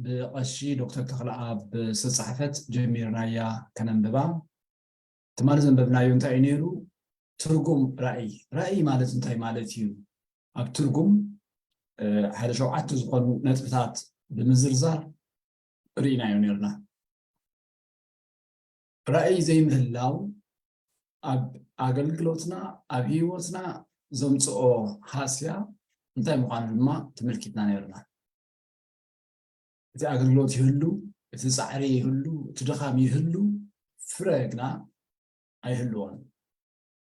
ብቐሺ ዶክተር ተኽለኣብ ዝተጻሕፈት ጀሚርናያ ከነንብባ። ትማሊ ዘንበብናዮ እንታይ እዩ ነይሩ? ትርጉም ራእይ። ራእይ ማለት እንታይ ማለት እዩ? ኣብ ትርጉም ሓደ ሸውዓተ ዝኾኑ ነጥብታት ብምዝርዛር ርኢናዮ ነርና። ራእይ ዘይምህላው ኣብ ኣገልግሎትና ኣብ ህይወትና ዘምፅኦ ሃስያ እንታይ ምዃኑ ድማ ተመልኪትና ነርና። እቲ ኣገልግሎት ይህሉ፣ እቲ ፃዕሪ ይህሉ፣ እቲ ድኻም ይህሉ፣ ፍረ ግና ኣይህልዎን።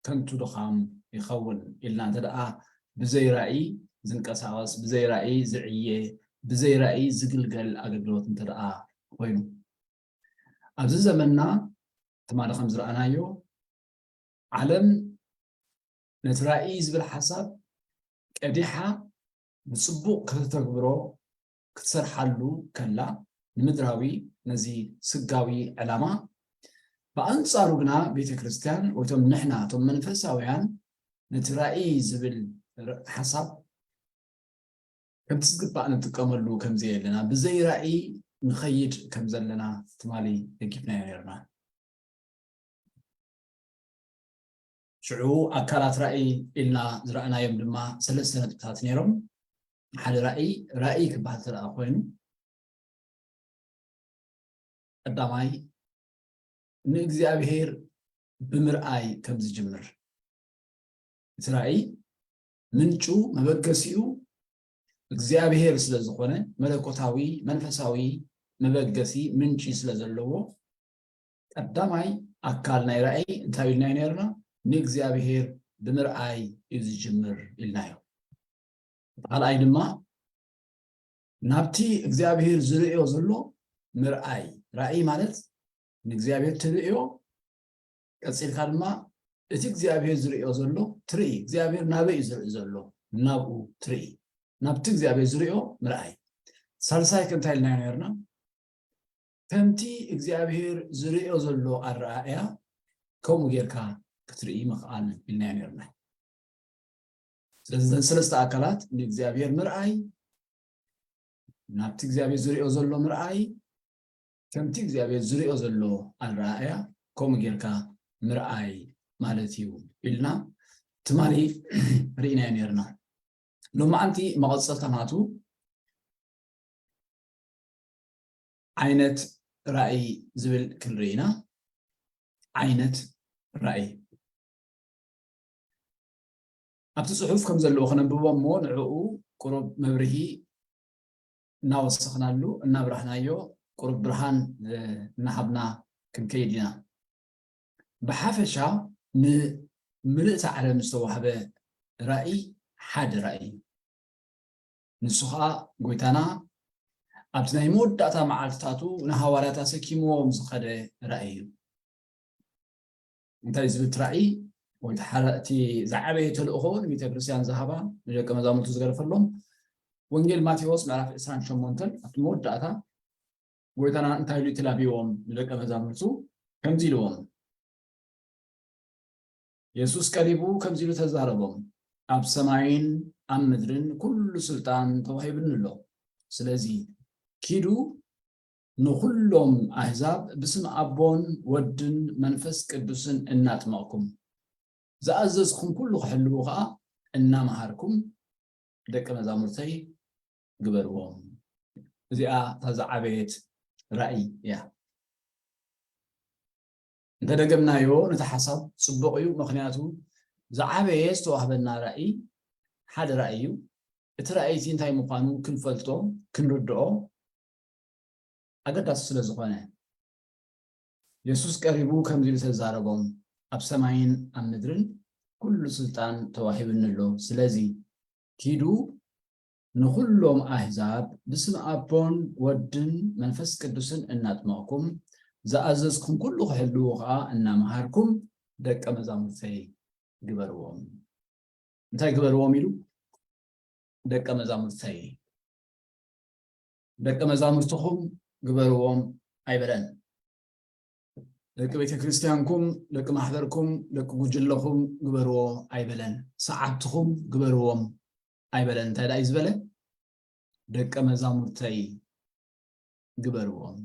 ከንቱ ድኻም ይኸውን ኢልና እንተ ደኣ ብዘይ ራእይ ዝንቀሳቐስ፣ ብዘይ ራእይ ዝዕየ፣ ብዘይ ራእይ ዝግልገል ኣገልግሎት እንተ ደኣ ኮይኑ፣ ኣብዚ ዘመንና ትማሊ ከም ዝረኣናዮ ዓለም ነቲ ራእይ ዝብል ሓሳብ ቀዲሓ ብፅቡቕ ከተተግብሮ ክትሰርሓሉ ከላ ንምድራዊ ነዚ ስጋዊ ዕላማ፣ ብኣንጻሩ ግና ቤተ ክርስቲያን ወይ እቶም ንሕና እቶም መንፈሳውያን ነቲ ራእይ ዝብል ሓሳብ ከምቲ ዝግባእ ንጥቀመሉ ከምዘየለና፣ ብዘይ ራእይ ንኸይድ ከም ዘለና ትማሊ ደጊፍናዮ ነርና። ሽዑ ኣካላት ራእይ ኢልና ዝረኣናዮም ድማ ሰለስተ ነጥብታት ነይሮም። ሓደ ራእይ ራእይ ክበሃል ተደኣ ኮይኑ፣ ቀዳማይ ንእግዚኣብሔር ብምርኣይ ከም ዝጅምር፣ እቲ ራእይ ምንጩ መበገሲኡ እግዚኣብሔር ስለ ዝኾነ፣ መለኮታዊ መንፈሳዊ መበገሲ ምንጪ ስለ ዘለዎ፣ ቀዳማይ ኣካል ናይ ራእይ እንታይ ኢልናዮ ነርና? ንእግዚኣብሔር ብምርኣይ እዩ ዝጅምር ኢልናዮ። ካልኣይ ድማ ናብቲ እግዚኣብሔር ዝርእዮ ዘሎ ምርኣይ። ራእይ ማለት ንእግዚኣብሔር ትርእዮ፣ ቀጺልካ ድማ እቲ እግዚኣብሔር ዝርእዮ ዘሎ ትርኢ። እግዚኣብሔር ናበይ እዩ ዝርኢ ዘሎ? ናብኡ ትርኢ። ናብቲ እግዚኣብሔር ዝርእዮ ምርኣይ። ሳልሳይ ከ እንታይ ኢልናዮ ነርና? ከምቲ እግዚኣብሔር ዝርእዮ ዘሎ ኣረኣእያ ከምኡ ጌርካ ክትርኢ ምኽኣል ኢልናዮ ነርና። ስለዚ እዘን ሰለስተ ኣካላት ንእግዚኣብሔር ምርኣይ፣ ናብቲ እግዚኣብሔር ዝርእዮ ዘሎ ምርኣይ፣ ከምቲ እግዚኣብሔር ዝርእዮ ዘሎ ኣረኣእያ ከምኡ ጌርካ ምርኣይ ማለት እዩ ኢልና ትማሊ ርኢናዮ ነርና። ሎማዓንቲ መቐጸልታ ናቱ ዓይነት ራእይ ዝብል ክንርኢ ኢና። ዓይነት ራእይ ኣብቲ ጽሑፍ ከም ዘለዎ ከነንብቦ እሞ ንዕኡ ቁሩብ መብርሂ እናወሰኽናሉ እናብራህናዮ ቁሩብ ብርሃን እናሃብና ክንከይድ ኢና። ብሓፈሻ ንምልእቲ ዓለም ዝተዋህበ ራእይ ሓደ ራእይ እዩ። ንሱ ኸዓ ጎይታና ኣብቲ ናይ መወዳእታ መዓልትታቱ ንሃዋርያት ኣሰኪምዎም ዝኸደ ራእይ እዩ። እንታይ ዝብል እቲ ራእይ ወይ እቲ ዝዓበየ ተልእኾ ንቤተ ክርስቲያን ዝሃባ ንደቀ መዛሙርቱ ዝገደፈሎም ወንጌል ማቴዎስ ምዕራፍ ዕስራን ሸሞንተን ኣብቲ መወዳእታ ጎይታና እንታይ ኢሉ ተላብይዎም ንደቀ መዛሙርቱ ከምዚ ኢልዎም። የሱስ ቀሪቡ ከምዚ ኢሉ ተዛረቦም፣ ኣብ ሰማይን ኣብ ምድርን ኩሉ ስልጣን ተዋሂብኒ ኣሎ። ስለዚ ኪዱ ንኹሎም ኣህዛብ ብስም ኣቦን ወድን መንፈስ ቅዱስን እናጥመቕኩም ዝኣዘዝኩም ኩሉ ክሕልዉ ኸዓ እናመሃርኩም ደቀ መዛሙርተይ ግበርዎም። እዚኣ እታ ዝዓበየት ራእይ እያ። እንተደገምናዮ ነቲ ሓሳብ ጽቡቕ እዩ። ምኽንያቱ ዝዓበየ ዝተዋህበና ራእይ ሓደ ራእይ እዩ። እቲ ራእይ እቲ እንታይ ምዃኑ ክንፈልጦ ክንርድኦ ኣገዳሲ ስለ ዝኾነ የሱስ ቀሪቡ ከምዚ ኢሉ ተዛረቦም፣ ኣብ ሰማይን ኣብ ምድርን ኩሉ ስልጣን ተዋሂብኒ ኣሎ። ስለዚ ኪዱ ንኹሎም ኣህዛብ ብስም ኣቦን ወድን መንፈስ ቅዱስን እናጥመቕኩም ዝኣዘዝኩም ኩሉ ክሕልዉ ኸዓ እናመሃርኩም ደቀ መዛሙርተይ ግበርዎም። እንታይ ግበርዎም ኢሉ? ደቀ መዛሙርተይ ደቀ መዛሙርትኹም ግበርዎም ኣይበለን። ደቂ ቤተ ክርስቲያንኩም፣ ደቂ ማሕበርኩም፣ ደቂ ጉጅለኹም ግበርዎ ኣይበለን። ሰዓብትኹም ግበርዎም ኣይበለን። እንታይ ደኣ እዩ ዝበለ? ደቀ መዛሙርተይ ግበርዎም።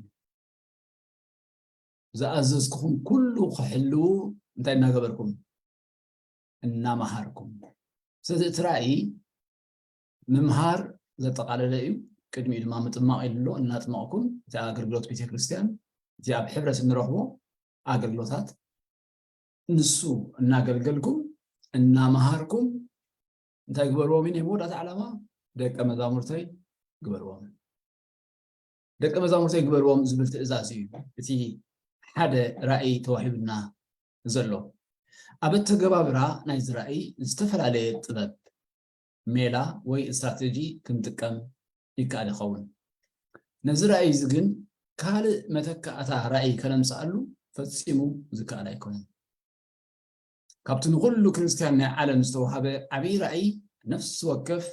ዝኣዘዝኩኹም ኩሉ ክሕልዉ እንታይ እናገበርኩም? እናመሃርኩም። ስለዚ እቲ ራእይ ምምሃር ዘጠቓለለ እዩ። ቅድሚኡ ድማ ምጥማቕ ኢሉ ኣሎ። እናጥመቕኩም እቲ ኣገልግሎት ቤተክርስትያን፣ እቲ ኣብ ሕብረት እንረኽቦ ኣገልግሎታት፣ ንሱ እናገልገልኩም እናመሃርኩም እንታይ ግበርዎም እዩ ናይ መወዳእታ ዓላማ? ደቀ መዛሙርተይ ግበርዎም። ደቀ መዛሙርተይ ግበርዎም ዝብል ትእዛዝ እዩ እቲ ሓደ ራእይ ተዋሂቡና ዘሎ። ኣብ ኣተገባብራ ናይዚ ራእይ ዝተፈላለየ ጥበብ፣ ሜላ ወይ ስትራተጂ ክንጥቀም ይከኣል ይኸውን። ነዚ ራእይ እዚ ግን ካልእ መተካእታ ራእይ ከነምጽኣሉ ፈጺሙ ዝከኣል ኣይኮነን። ካብቲ ንኹሉ ክርስትያን ናይ ዓለም ዝተዋህበ ዓብዪ ራእይ፣ ነፍሲ ወከፍ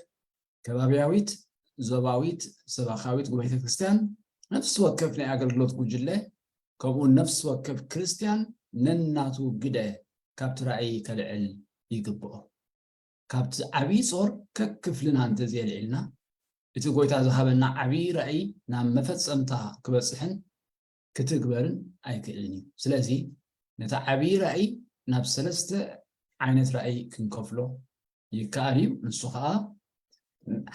ከባብያዊት፣ ዞባዊት፣ ሰበኻዊት ጉባኤተ ክርስትያን፣ ነፍሲ ወከፍ ናይ ኣገልግሎት ጉጅለ፣ ከምኡ እውን ነፍሲ ወከፍ ክርስትያን ነናቱ ግደ ካብቲ ራእይ ከልዕል ይግብኦ። ካብቲ ዓብዪ ጾር ከክፍልና እንተዘየልዒልና፣ እቲ ጎይታ ዝሃበና ዓብዪ ራእይ ናብ መፈጸምታ ክበጽሕን ክትግበርን ኣይክእልን እዩ። ስለዚ ነቲ ዓብዪ ራእይ ናብ ሰለስተ ዓይነት ራእይ ክንከፍሎ ይከኣል እዩ። ንሱ ኸኣ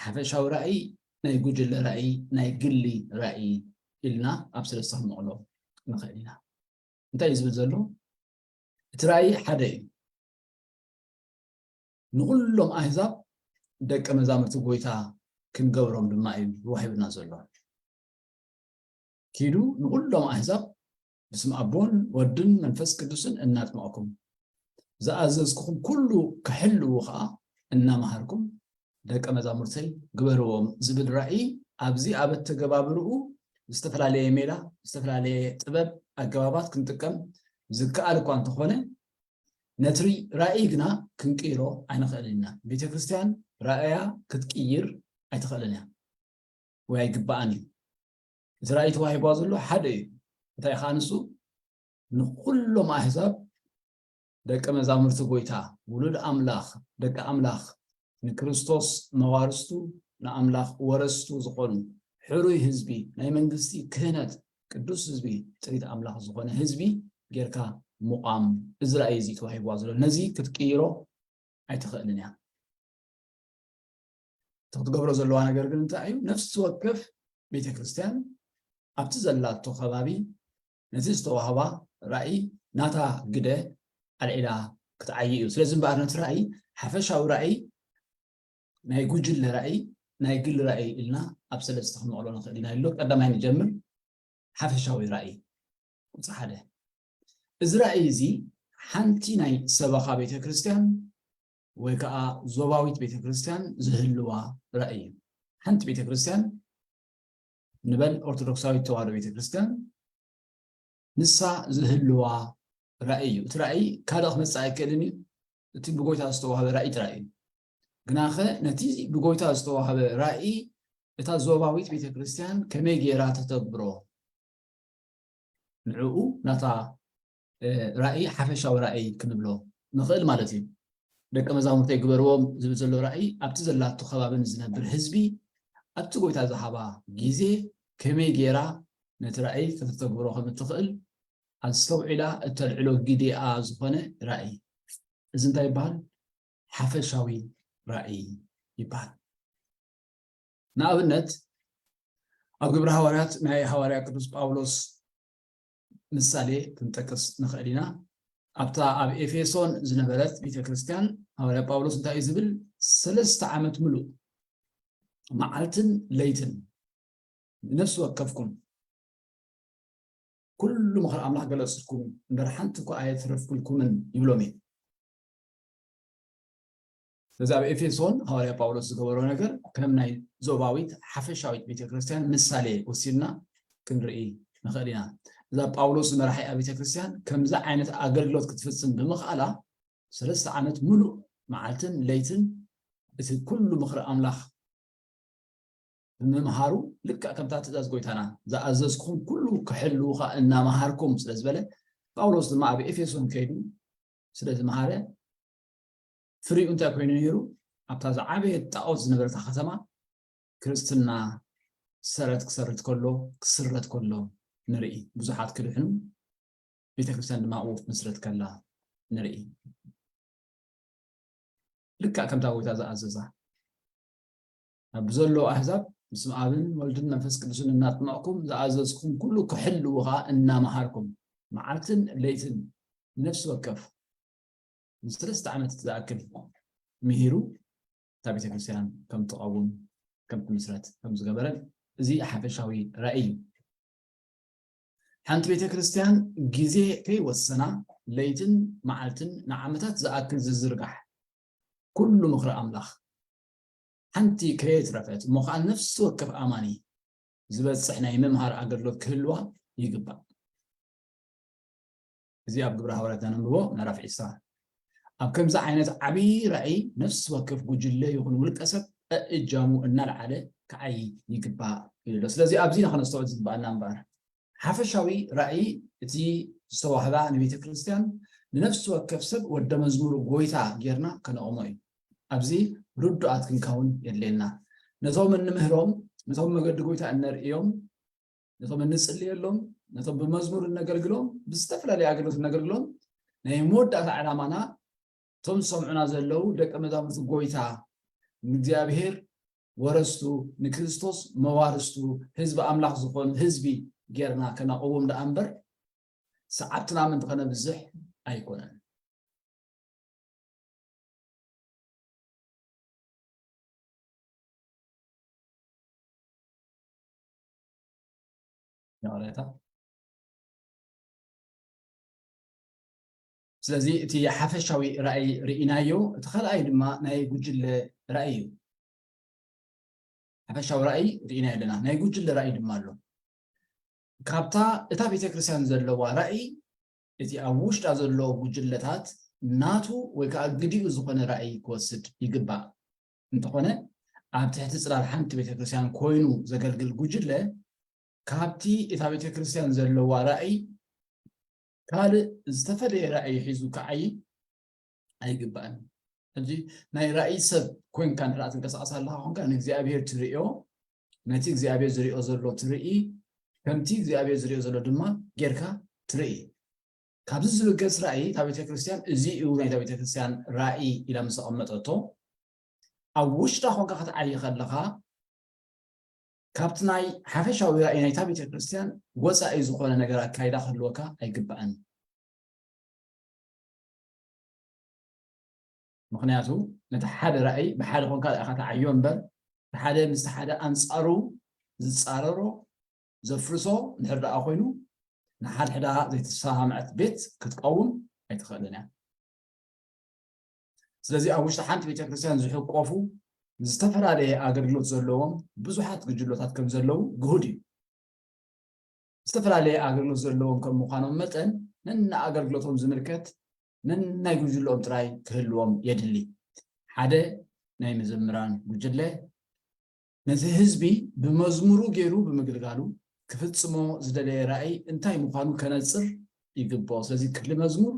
ሓፈሻዊ ራእይ፣ ናይ ጉጅለ ራእይ፣ ናይ ግሊ ራእይ ኢልና ኣብ ሰለስተ ክንመቕሎ ንኽእል ኢና። እንታይ እዩ ዝብል ዘሎ? እቲ ራእይ ሓደ እዩ። ንኹሎም ኣህዛብ ደቀ መዛሙርቲ ጎይታ ክንገብሮም ድማ እዩ ተዋሂቡና ዘሎ። ኪዱ ንኹሎም ኣህዛብ ብስም ኣቦን ወድን መንፈስ ቅዱስን እናጥመቕኩም፣ ዝኣዘዝኩኹም ኩሉ ክሕልዉ ኸኣ እናመሃርኩም ደቀ መዛሙርተይ ግበርዎም ዝብል ራእይ፣ ኣብዚ ኣብ ኣተገባብርኡ ዝተፈላለየ ሜላ፣ ዝተፈላለየ ጥበብ፣ ኣገባባት ክንጥቀም ዝከኣል እኳ እንተኾነ፣ ነቲ ራእይ ግና ክንቅይሮ ኣይንኽእልን ኢና። ቤተ ክርስትያን ራእያ ክትቅይር ኣይትኽእልን እያ ወይ ኣይግባኣን እዩ። እቲ ራእይ ተዋሂብዋ ዘሎ ሓደ እዩ። እንታይ ኸዓ ንሱ? ንኹሎም ኣህዛብ ደቀ መዛሙርቲ ጎይታ፣ ውሉድ ኣምላኽ፣ ደቂ ኣምላኽ፣ ንክርስቶስ መዋርስቱ፣ ንኣምላኽ ወረስቱ ዝኾኑ ሕሩይ ህዝቢ፣ ናይ መንግስቲ ክህነት፣ ቅዱስ ህዝቢ፣ ጥሪት ኣምላኽ ዝኾነ ህዝቢ ጌርካ ምቋም፣ እዚ ራእይ እዚ ተዋሂብዋ ዘሎ። ነዚ ክትቅይሮ ኣይትኽእልን እያ። እቲ ክትገብሮ ዘለዋ ነገር ግን እንታይ እዩ? ነፍሲ ወከፍ ቤተ ክርስትያን ኣብቲ ዘላቶ ከባቢ ነቲ ዝተዋህባ ራእይ ናታ ግደ ኣልዒላ ክትዓዪ እዩ። ስለዚ እምበኣር ነቲ ራእይ ሓፈሻዊ ራእይ፣ ናይ ጉጅለ ራእይ፣ ናይ ግሊ ራእይ ኢልና ኣብ ሰለስተ ክንመቕሎ ንኽእል ኢና። ኢሎ ቀዳማይ ንጀምር፣ ሓፈሻዊ ራእይ ቁጽሪ ሓደ። እዚ ራእይ እዚ ሓንቲ ናይ ሰበኻ ቤተ ክርስትያን ወይ ከዓ ዞባዊት ቤተ ክርስትያን ዝህልዋ ራእይ እዩ። ሓንቲ ቤተ ክርስትያን ንበል ኦርቶዶክሳዊት ተዋህዶ ቤተ ክርስትያን ንሳ ዝህልዋ ራእይ እዩ። እቲ ራእይ ካልእ ክመጽእ ኣይክእልን እዩ። እቲ ብጎይታ ዝተዋህበ ራእይ ጥራይ እዩ። ግናኸ ነቲ ብጎይታ ዝተዋህበ ራእይ እታ ዞባዊት ቤተ ክርስትያን ከመይ ገይራ ተተግብሮ? ንዕኡ ናታ፣ እ፣ ራእይ ሓፈሻዊ ራእይ ክንብሎ ንኽእል ማለት እዩ። ደቀ መዛሙርተይ ግበርዎም ዝብል ዘሎ ራእይ ኣብቲ ዘላቶ ከባቢ ንዝነብር ህዝቢ ኣብቲ ጎይታ ዝሃባ ግዜ ከመይ ገይራ ነቲ ራእይ ከተተግብሮ ከም እትኽእል ኣስተውዒላ እተልዕሎ ግዴኣ ዝኾነ ራእይ። እዚ እንታይ ይበሃል? ሓፈሻዊ ራእይ ይበሃል። ንኣብነት ኣብ ግብሪ ሃዋርያት ናይ ሃዋርያ ቅዱስ ጳውሎስ ምሳሌ ክንጠቅስ ንኽእል ኢና። ኣብታ ኣብ ኤፌሶን ዝነበረት ቤተ ክርስትያን ሃዋርያ ጳውሎስ እንታይ እዩ ዝብል? ሰለስተ ዓመት ምሉእ መዓልትን ለይትን ነፍሲ ወከፍኩም ኩሉ ምኽሪ ኣምላኽ ገለጽኩም እምበር ሓንቲ እኳ ኣየትረፍኩልኩምን ይብሎም እዩ። ስለዚ ኣብ ኤፌሶን ሃዋርያ ጳውሎስ ዝገበሮ ነገር ከም ናይ ዞባዊት ሓፈሻዊት ቤተክርስትያን ምሳሌ ወሲድና ክንርኢ ንኽእል ኢና። እዛ ጳውሎስ ዝመራሓያ ቤተክርስትያን ከምዚ ዓይነት ኣገልግሎት ክትፍጽም ብምኽኣላ ሰለስተ ዓመት ሙሉእ መዓልትን ለይትን እቲ ኩሉ ምኽሪ ኣምላኽ ብምምሃሩ ልክዕ ከምታ ትእዛዝ ጎይታና ዝኣዘዝኩም ኩሉ ክሕልውኻ እናመሃርኩም ስለ ዝበለ ጳውሎስ ድማ ኣብ ኤፌሶን ከይዱ ስለ ዝመሃረ ፍሪኡ እንታይ ኮይኑ ነይሩ? ኣብታ ዝዓበየት ጣዖት ዝነበረታ ከተማ ክርስትና ሰረት ክሰርት ከሎ፣ ክስረት ከሎ ንርኢ። ብዙሓት ክድሕኑ፣ ቤተክርስትያን ድማ ኣብኡ ክትምስረት ከላ ንርኢ። ልክዕ ከምታ ጎይታ ዝኣዘዛ፣ ኣብ ዘሎ ኣህዛብ ብስም ኣብን ወልድን መንፈስ ቅዱስን እናጥመቕኩም ዝኣዘዝኩም ኩሉ ክሕልዉ ኸዓ እናመሃርኩም፣ መዓልትን ለይትን ንነፍሲ ወከፍ ንሰለስተ ዓመት ዝኣክል ምሂሩ፣ እታ ቤተክርስትያን ከም ትቐውም፣ ከም ትምስረት ከም ዝገበረን፣ እዚ ሓፈሻዊ ራእይ እዩ። ሓንቲ ቤተክርስትያን ግዜ ከይወሰና፣ ለይትን መዓልትን ንዓመታት ዝኣክል ዝዝርጋሕ ኩሉ ምኽሪ ኣምላኽ፣ ሓንቲ ከየትረፈት እሞ ኸዓ ነፍሲ ወከፍ ኣማኒ ዝበጽሕ ናይ ምምሃር ኣገልግሎት ክህልዋ ይግባእ። እዚ ኣብ ግብረ ሃዋርያት ዘነንብቦ ምዕራፍ ዒስራ። ኣብ ከምዚ ዓይነት ዓብዪ ራእይ ነፍሲ ወከፍ ጉጅለ ይኹን ውልቀ ሰብ እእጃሙ እናልዓለ ክዓይ ይግባእ ኢሉ ኣሎ። ስለዚ ኣብዚ ኢና ከነስተውዕል ዝግባኣና እምበኣር። ሓፈሻዊ ራእይ እቲ ዝተዋህባ ንቤተ ክርስቲያን ንነፍሲ ወከፍ ሰብ ወደ መዝሙር ጎይታ ጌርና ከነቕሞ እዩ። ኣብዚ ርዱኣት ክንከውን የድልየና። ነቶም እንምህሮም፣ ነቶም መገዲ ጎይታ እነርእዮም፣ ነቶም እንጽልየሎም፣ ነቶም ብመዝሙር እነገልግሎም፣ ብዝተፈላለየ ኣገልግሎት እነገልግሎም፣ ናይ መወዳእታ ዕላማና እቶም ዝሰምዑና ዘለዉ ደቀ መዛሙርቲ ጎይታ ንእግዚኣብሔር ወረስቱ፣ ንክርስቶስ መዋርስቱ፣ ህዝቢ ኣምላኽ ዝኾኑ ህዝቢ ጌርና ከነቕውም ደኣ እምበር፣ ሰዓብትና ምእንቲ ከነብዝሕ ኣይኮነን። ይቕሬታ። ስለዚ እቲ ሓፈሻዊ ራእይ ርኢናዮ፣ እቲ ካልኣይ ድማ ናይ ጉጅለ ራእይ እዩ። ሓፈሻዊ ራእይ ርኢናዮ ኣለና፣ ናይ ጉጅለ ራእይ ድማ ኣሎ። ካብታ እታ ቤተክርስትያን ዘለዋ ራእይ፣ እቲ ኣብ ውሽጣ ዘሎ ጉጅለታት ናቱ ወይ ከዓ ግዲኡ ዝኾነ ራእይ ክወስድ ይግባእ። እንተኾነ፣ ኣብ ትሕቲ ጽላል ሓንቲ ቤተክርስትያን ኮይኑ ዘገልግል ጉጅለ፣ ካብቲ እታ ቤተክርስትያን ዘለዋ ራእይ ካልእ ዝተፈለየ ራእይ ሒዙ ክዓይ ኣይግባእን። ሕጂ ናይ ራእይ ሰብ ኮይንካ እንድሕር ትንቀሳቐስ ኣለኻ ኮንካ፣ ንእግዚኣብሔር ትርእዮ፣ ነቲ እግዚኣብሔር ዝርእዮ ዘሎ ትርኢ፣ ከምቲ እግዚኣብሔር ዝርእዮ ዘሎ ድማ ጌርካ ትርኢ። ካብዚ ዝብገስ ራእይ እታ ቤተክርስትያን፣ እዚ እዩ ናይታ ቤተክርስትያን ራእይ ኢላ ምስ ኣቐመጠቶ፣ ኣብ ውሽጣ ኮንካ ክትዓይ ከለኻ፣ ካብቲ ናይ ሓፈሻዊ ራእይ ናይታ ቤተክርስትያን ወጻኢ ዝኾነ ነገር ኣካይዳ ክህልወካ ኣይግባእን። ምኽንያቱ ነቲ ሓደ ራእይ ብሓደ ኮንካ ኢኻ ትዓዮ እምበር፣ እቲ ሓደ ምስቲ ሓደ ኣንጻሩ ዝጻረሮ፣ ዘፍርሶ እንድሕር ደኣ ኮይኑ፣ ንሓድሕዳ ዘይተሰማምዐት ቤት ክትቀውም ኣይትኽእልን እያ። ስለዚ ኣብ ውሽጢ ሓንቲ ቤተክርስትያን ዝሕቆፉ ዝተፈላለየ ኣገልግሎት ዘለዎም ብዙሓት ጉጅሎታት ከም ዘለዉ ግሁድ እዩ። ዝተፈላለየ ኣገልግሎት ዘለዎም ከም ምዃኖም መጠን፣ ነናይ ኣገልግሎቶም ዝምልከት ነናይ ጉጅለኦም ጥራይ ክህልዎም የድሊ። ሓደ ናይ መዘምራን ጉጅለ፣ ነቲ ህዝቢ ብመዝሙሩ ገይሩ ብምግልጋሉ፣ ክፍጽሞ ዝደለየ ራእይ እንታይ ምዃኑ ከነጽር ይግብኦ። ስለዚ ክፍሊ መዝሙር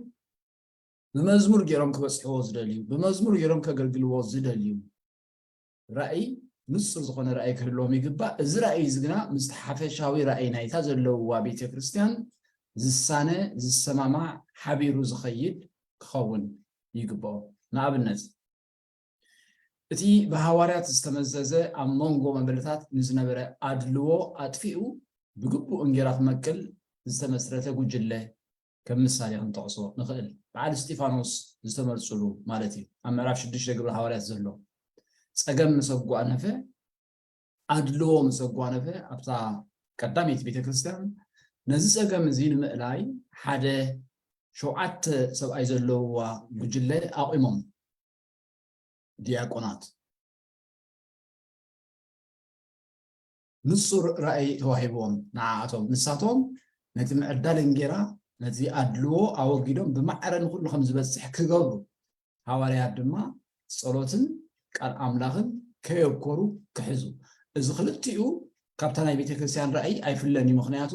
ብመዝሙር ገይሮም ክበጽሕዎ ዝደልዩ፣ ብመዝሙር ገይሮም ከገልግልዎ ዝደልዩ፣ ራእይ፣ ንጹር ዝኾነ ራእይ ክህልዎም ይግባእ። እዚ ራእይ እዚ ግና ምስቲ ሓፈሻዊ ራእይ ናይታ ዘለውዋ ቤተ ክርስቲያን ዝሳነ፣ ዝሰማማዕ፣ ሓቢሩ ዝኸይድ ክኸውን ይግብኦ። ንኣብነት፣ እቲ ብሃዋርያት ዝተመዘዘ ኣብ መንጎ መበለታት ንዝነበረ ኣድልዎ ኣጥፊኡ ብግቡእ እንጌራ ክመቅል ዝተመስረተ ጉጅለ ከም ምሳሌ ክንጠቕሶ ንኽእል። በዓል እስጢፋኖስ ዝተመርጹሉ ማለት እዩ። ኣብ ምዕራፍ ሽዱሽተ ግብረ ሃዋርያት ዘሎ ጸገም ምስ ኣጓነፈ፣ ኣድልዎ ምስ ኣጓነፈ፣ ኣብታ ቀዳመይቲ ቤተ ክርስቲያን ነዚ ጸገም እዚ ንምእላይ ሓደ ሸውዓተ ሰብኣይ ዘለውዋ ጉጅለ ኣቑሞም። ዲያቆናት ንጹር ራእይ ተዋሂብዎም ንዓኣቶም። ንሳቶም ነቲ ምዕዳል እንጌራ፣ ነቲ ኣድልዎ ኣወጊዶም ብማዕረ ንኹሉ ከም ዝበጽሕ ክገብሩ፣ ሃዋርያት ድማ ጸሎትን ቃል ኣምላኽን ከየብኮሩ ክሕዙ። እዚ ክልቲኡ ካብታ ናይ ቤተ ክርስቲያን ራእይ ኣይፍለን እዩ። ምኽንያቱ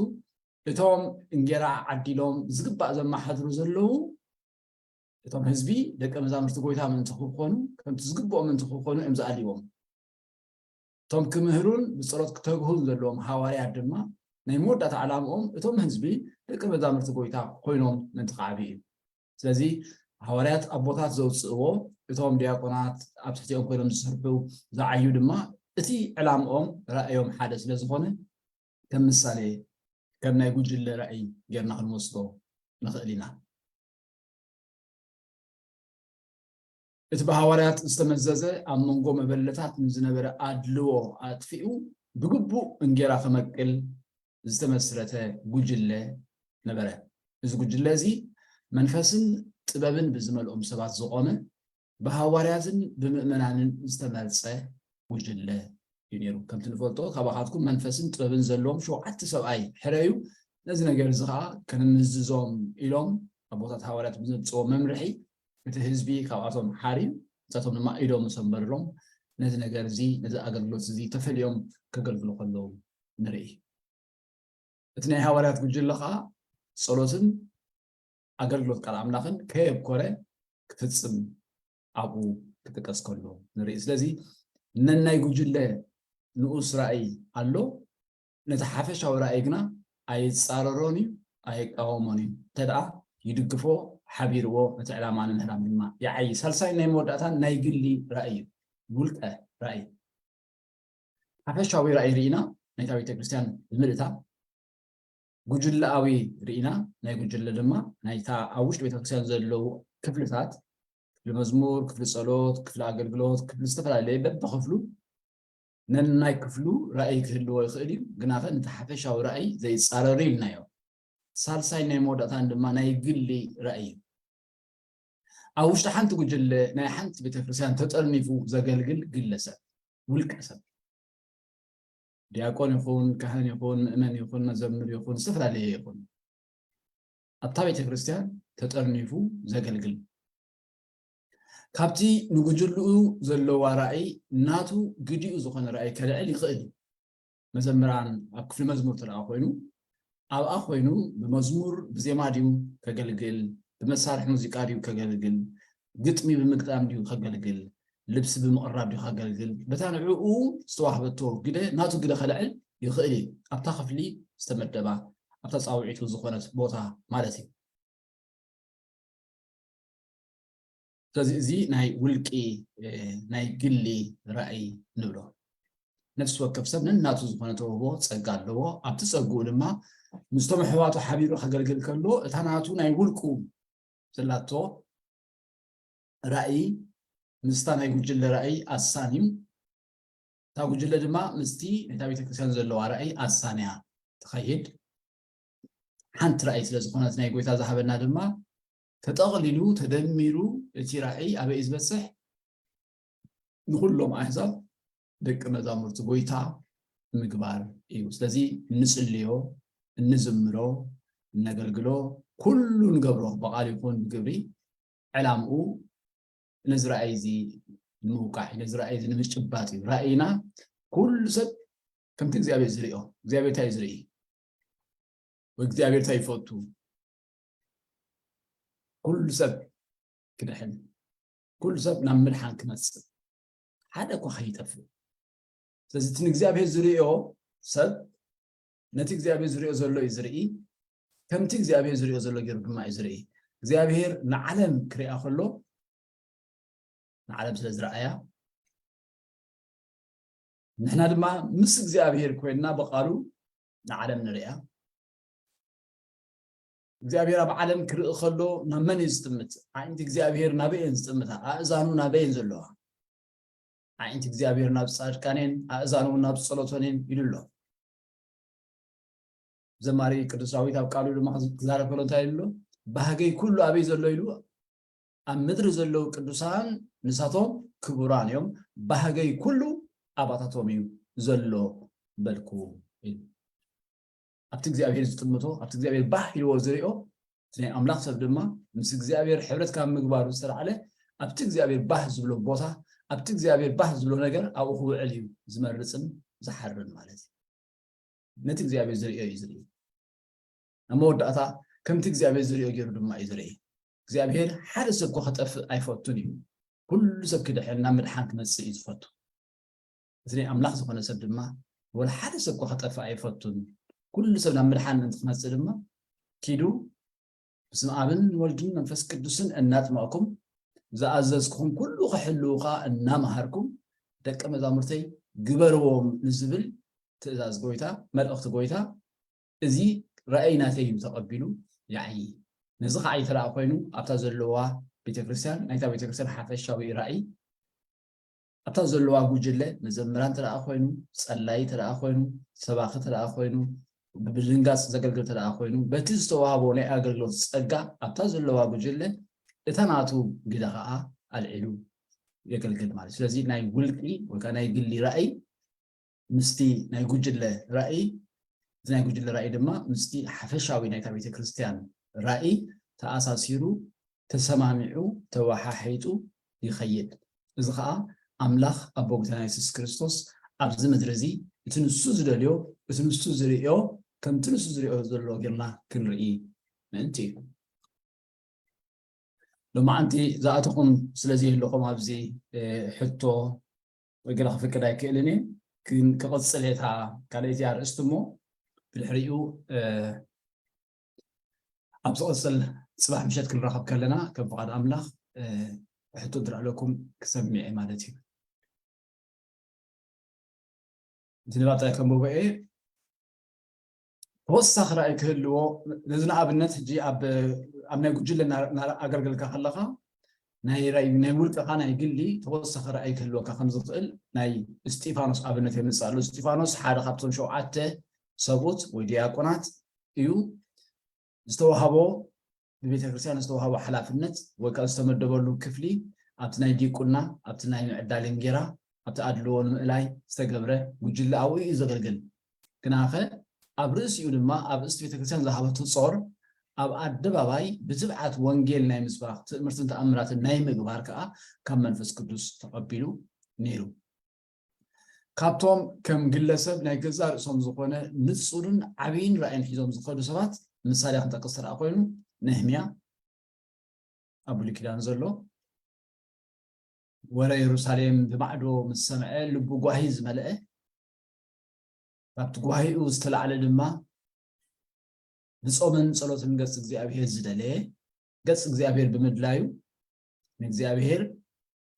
እቶም እንጌራ ዓዲሎም ዝግባእ ዘመሓድሩ ዘለዉ፣ እቶም ህዝቢ ደቀ መዛሙርቲ ጎይታ ምእንቲ ክኾኑ፣ ከምቲ ዝግብኦም ምእንቲ ክኾኑ እዮም ዝኣልይዎም። እቶም ክምህሩን ብጸሎት ክተግሁን ዘለዎም ሃዋርያት ድማ ናይ መወዳእታ ዕላምኦም እቶም ህዝቢ ደቂ መዛሙርቲ ጎይታ ኮይኖም ምእንቲ ክዓብዩ እዩ። ስለዚ ሃዋርያት ኣቦታት ዘውፅእዎ፣ እቶም ዲያቆናት ኣብ ትሕቲኦም ኮይኖም ዝሰርሑ ዝዓዩ ድማ እቲ ዕላምኦም ራእዮም ሓደ ስለ ዝኾነ ከም ምሳሌ ከም ናይ ጉጅለ ራእይ ጌርና ክንወስዶ ንኽእል ኢና። እቲ ብሃዋርያት ዝተመዘዘ ኣብ መንጎ መበለታት ንዝነበረ ኣድልዎ ኣጥፊኡ ብግቡእ እንጌራ ክመቅል ዝተመስረተ ጉጅለ ነበረ። እዚ ጉጅለ እዚ መንፈስን ጥበብን ብዝመልኦም ሰባት ዝቖመ ብሃዋርያትን ብምእመናንን ዝተመርጸ ጉጅለ እዩ ነይሩ። ከምቲ ንፈልጦ ካባኻትኩም መንፈስን ጥበብን ዘለዎም ሸውዓተ ሰብኣይ ሕረዩ ነዚ ነገር እዚ ከዓ ከነምዝዞም ኢሎም ኣቦታት ሃዋርያት ብዘምፅዎ መምርሒ እቲ ህዝቢ ካብኣቶም ሓርዩ ንሳቶም ድማ ኢዶም ምስ ኣንበርሎም ነዚ ነገር እዚ ነዚ ኣገልግሎት እዚ ተፈልዮም ከገልግሉ ከለዉ ንርኢ። እቲ ናይ ሃዋርያት ጉጅለ ከዓ ጸሎትን ኣገልግሎት ቃል ኣምላኽን ከየብኮረ ክፍጽም ኣብኡ ክጥቀስ ከሎ ንርኢ። ስለዚ ነናይ ጉጅለ ንኡስ ራእይ ኣሎ። ነቲ ሓፈሻዊ ራእይ ግና ኣይጻረሮን እዩ፣ ኣይቃወሞን እዩ። እንተ ደኣ ይድግፎ፣ ሓቢርዎ፣ ነቲ ዕላማ ንምህራም ድማ ይዓዪ። ሳልሳይ ናይ መወዳእታን ናይ ግሊ ራእይ እዩ። ውልቀ ራእይ። ሓፈሻዊ ራእይ ርኢና፣ ናይታ ቤተክርስትያን ብምልእታ፣ ጉጅለኣዊ ርኢና፣ ናይ ጉጅለ ድማ ናይታ ኣብ ውሽጢ ቤተክርስትያን ዘለዉ ክፍልታት፣ ክፍሊ መዝሙር፣ ክፍሊ ጸሎት፣ ክፍሊ ኣገልግሎት፣ ክፍሊ ዝተፈላለየ በብኽፍሉ ነናይ ክፍሉ ራእይ ክህልዎ ይኽእል እዩ። ግናኸ ነቲ ሓፈሻዊ ራእይ ዘይጻረር ኢልናዮ። ሳልሳይ ናይ መወዳእታን ድማ ናይ ግሊ ራእይ እዩ። ኣብ ውሽጢ ሓንቲ ጉጅለ ናይ ሓንቲ ቤተክርስትያን ተጠርኒፉ ዘገልግል ግለሰብ፣ ውልቀ ሰብ፣ ዲያቆን ይኹን፣ ካህን ይኹን፣ ምእመን ይኹን፣ መዘምር ይኹን፣ ዝተፈላለየ ይኹን፣ ኣብታ ቤተክርስትያን ተጠርኒፉ ዘገልግል፣ ካብቲ ንጉጅልኡ ዘለዋ ራእይ ናቱ ግዲኡ ዝኾነ ራእይ ከልዕል ይኽእል እዩ። መዘምራን ኣብ ክፍሊ መዝሙር ተደኣ ኮይኑ ኣብኣ ኮይኑ ብመዝሙር ብዜማ ድዩ ከገልግል፣ ብመሳርሒ ሙዚቃ ድዩ ከገልግል፣ ግጥሚ ብምግጣም ድዩ ከገልግል፣ ልብሲ ብምቕራብ ድዩ ከገልግል፣ በታ ንዕኡ ዝተዋህበቶ ግደ ናቱ ግደ ከልዕል ይኽእል እዩ። ኣብታ ክፍሊ ዝተመደባ ኣብታ ፃውዒቱ ዝኾነት ቦታ ማለት እዩ። ስለዚ እዚ ናይ ውልቂ ናይ ግሊ ራእይ ንብሎ። ነፍሲ ወከፍ ሰብ ነናቱ ዝኾነ ተውህቦ ጸጋ ኣለዎ። ኣብቲ ጸግኡ ድማ ምስቶም ኣሕዋቱ ሓቢሩ ከገልግል ከሎ እታ ናቱ ናይ ውልቁ ዘላቶ ራእይ ምስታ ናይ ጉጅለ ራእይ ኣሳንዩ እታ ጉጅለ ድማ ምስቲ ነታ ቤተክርስትያን ዘለዋ ራእይ ኣሳንያ ትኸይድ። ሓንቲ ራእይ ስለ ዝኾነት ናይ ጎይታ ዝሃበና ድማ ተጠቕሊሉ ተደሚሩ እቲ ራእይ ኣበይ እዩ ዝበፅሕ? ንኩሎም ኣህዛብ ደቂ መዛሙርቲ ጎይታ ምግባር እዩ። ስለዚ እንፅልዮ፣ እንዝምሮ፣ እነገልግሎ፣ ኩሉ ንገብሮ ብቓል ይኹን ብግብሪ ዕላምኡ ነዚ ራእይ እዚ ንምውቃዕ እዩ፣ ነዚ ራእይ እዚ ንምጭባጥ እዩ። ራእይና ኩሉ ሰብ ከምቲ እግዚኣብሔር ዝሪኦ፣ እግዚኣብሔር እንታይ እዩ ዝርኢ ወይ እግዚኣብሔር እንታይ ይፈቱ? ኩሉ ሰብ ክድሕን፣ ኩሉ ሰብ ናብ ምድሓን ክመፅእ፣ ሓደ እኳ ከይጠፍእ። ስለዚ እቲ ንእግዚኣብሔር ዝሪኦ ሰብ ነቲ እግዚኣብሔር ዝሪኦ ዘሎ እዩ ዝርኢ፣ ከምቲ እግዚኣብሔር ዝሪኦ ዘሎ ገይሩ ድማ እዩ ዝርኢ። እግዚኣብሔር ንዓለም ክሪኣ ከሎ ንዓለም ስለ ዝረኣያ ንሕና ድማ ምስ እግዚኣብሔር ኮይንና ብቓሉ ንዓለም ንሪኣ። እግዚኣብሔር ኣብ ዓለም ክርኢ ከሎ ናብ መን እዩ ዝጥምት? ኣዒንቲ እግዚኣብሔር ናበይ እየን ዝጥምታ? ኣእዛኑ ናበይ እየን ዘለዋ? ኣዒንቲ እግዚኣብሔር ናብ ጻድቃን እየን፣ ኣእዛኑ እውን ናብ ጸሎተን እየን ኢሉ ኣሎ። ዘማሪ ቅዱስ ዳዊት ኣብ ቃሉ ድማ ክዛረብ ከሎ እንታይ ኢሉ ኣሎ? ባህገይ ኩሉ ኣበይ ዘሎ ኢሉ ኣብ ምድሪ ዘለዉ ቅዱሳን ንሳቶም ክቡራን እዮም፣ ባህገይ ኩሉ ኣባታቶም እዩ ዘሎ በልኩ ኢሉ። ኣብቲ እግዚኣብሔር ዝጥምቶ፣ ኣብቲ እግዚኣብሔር ባህ ኢልዎ ዝሪኦ፣ እቲ ናይ ኣምላኽ ሰብ ድማ ምስ እግዚኣብሔር ሕብረት ካብ ምግባሩ ዝተላዕለ ኣብቲ እግዚኣብሔር ባህ ዝብሎ ቦታ፣ ኣብቲ እግዚኣብሔር ባህ ዝብሎ ነገር ኣብኡ ክውዕል እዩ ዝመርፅን ዝሓርን ማለት እዩ። ነቲ እግዚኣብሔር ዝሪኦ እዩ ዝርኢ። ኣብ መወዳእታ ከምቲ እግዚኣብሔር ዝሪኦ ገይሩ ድማ እዩ ዝርኢ። እግዚኣብሔር ሓደ ሰብ እኮ ክጠፍእ ኣይፈቱን እዩ። ኩሉ ሰብ ክድሕን ናብ ምድሓን ክመፅእ እዩ ዝፈቱ። እቲ ናይ ኣምላኽ ዝኾነ ሰብ ድማ ወላ ሓደ ሰብ እኳ ክጠፍእ ኣይፈቱን። ኩሉ ሰብ ናብ ምድሓን ምእንቲ ክመጽእ ድማ ኪዱ፣ "ብስም ኣብን ወልድን መንፈስ ቅዱስን እናጥመቕኩም፣ ዝኣዘዝኩኹም ኩሉ ክሕልዉ ኸኣ እናመሃርኩም፣ ደቀ መዛሙርተይ ግበርዎም" ንዝብል ትእዛዝ ጎይታ፣ መልእኽቲ ጎይታ፣ እዚ ራእይ ናተይ እዩ ተቐቢሉ ይዓዪ። ነዚ ኸዓ እንተ ደኣ ኮይኑ፣ ኣብታ ዘለዋ ቤተክርስትያን፣ ናይታ ቤተክርስትያን ሓፈሻዊ ራእይ፣ ኣብታ ዘለዋ ጉጅለ፣ መዘምራን እንተ ደኣ ኮይኑ፣ ጸላይ እንተ ደኣ ኮይኑ፣ ሰባኺ እንተ ደኣ ኮይኑ፣ ብድንጋጽ ዘገልግል እንተ ደኣ ኮይኑ፣ በቲ ዝተዋህቦ ናይ ኣገልግሎት ጸጋ ኣብታ ዘለዋ ጉጅለ እታ ናቱ ግደ ኸኣ ኣልዒሉ የገልግል ማለት እዩ። ስለዚ ናይ ውልቂ ወይ ከኣ ናይ ግሊ ራእይ ምስቲ ናይ ጉጅለ ራእይ፣ እቲ ናይ ጉጅለ ራእይ ድማ ምስቲ ሓፈሻዊ ናይታ ቤተ ክርስቲያን ራእይ ተኣሳሲሩ፣ ተሰማሚዑ፣ ተወሓሒጡ ይኸይድ። እዚ ኸኣ ኣምላኽ ኣቦ ጎይታና የሱስ ክርስቶስ ኣብዚ ምድሪ እዚ እቲ ንሱ ዝደልዮ፣ እቲ ንሱ ዝርእዮ፣ ከምቲ ንሱ ዝርእዮ ዘሎ ጌርና ክንርኢ ምእንቲ እዩ። ሎማዓንቲ ዝኣተኹም ስለ ዘይህለኹም ኣብዚ፣ እ፣ ሕቶ ወይ ገለ ክፍቅድ ኣይክእልን እየ። ግን ክቕጽል እየ እታ ካልኣይቲ ኣርእስቲ እሞ ብድሕሪኡ፣ እ፣ ኣብ ዝቕጽል ጽባሕ ምሸት ክንራኸብ ከለና ከም ፍቓድ ኣምላኽ፣ እ፣ ሕቶ እንድረኣለኩም ክሰምዕ እየ ማለት እዩ። እቲ ንባብ ጥራይ ከንብቦ እየ። ተወሳኺ ራእይ ክህልዎ፣ ነዚ ንኣብነት ሕጂ ኣብ፣ ኣብ ናይ ጉጅለ እና-፣ እና-፣ ኣገልገልካ ከለኻ፣ ናይ ራእይ፣ ናይ ውልቅኻ ናይ ግሊ ተወሳኺ ራእይ ክህልወካ ከም ዝኽእል ናይ እስጢፋኖስ ኣብነት የምጽእ ኣሎ። እስጢፋኖስ ሓደ ካብቶም ሸውዓተ ሰብኡት ወይ ዲያቆናት እዩ። ዝተዋህቦ፣ ብቤተ ክርስቲያን ዝተዋህቦ ሓላፍነት ወይ ከዓ ዝተመደበሉ ክፍሊ ኣብቲ ናይ ዲቁና፣ ኣብቲ ናይ ምዕዳል እንጌራ፣ ኣብቲ ኣድልዎ ንምእላይ ዝተገብረ ጉጅለ ኣብኡ እዩ ዘገልግል። ግናኸ ኣብ ርእሲኡ ድማ ኣብ እስቲ ቤተ ክርስቲያን ዝሃበቶ ጾር ኣብ ኣደባባይ ብትብዓት ወንጌል ናይ ምስባኽ ትእምርትን ተኣምራትን ናይ ምግባር ከዓ ካብ መንፈስ ቅዱስ ተቐቢሉ ነይሩ። ካብቶም ከም ግለሰብ ናይ ገዛእ ርእሶም ዝኾነ ንጹርን ዓብይን ራእይን ሒዞም ዝኸዱ ሰባት ምሳሌ ክንጠቅስ ተደኣ ኮይኑ፣ ነህምያ ኣብ ብሉይ ኪዳን ዘሎ፣ ወረ የሩሳሌም ብማዕዶ ምስ ሰምዐ ልቡ ጓሂ ዝመልአ፣ ካብቲ ጓሂኡ ዝተላዕለ ድማ ብጾምን ጸሎትን ገጽ እግዚኣብሔር ዝደለየ፣ ገጽ እግዚኣብሔር ብምድላዩ፣ ንእግዚኣብሔር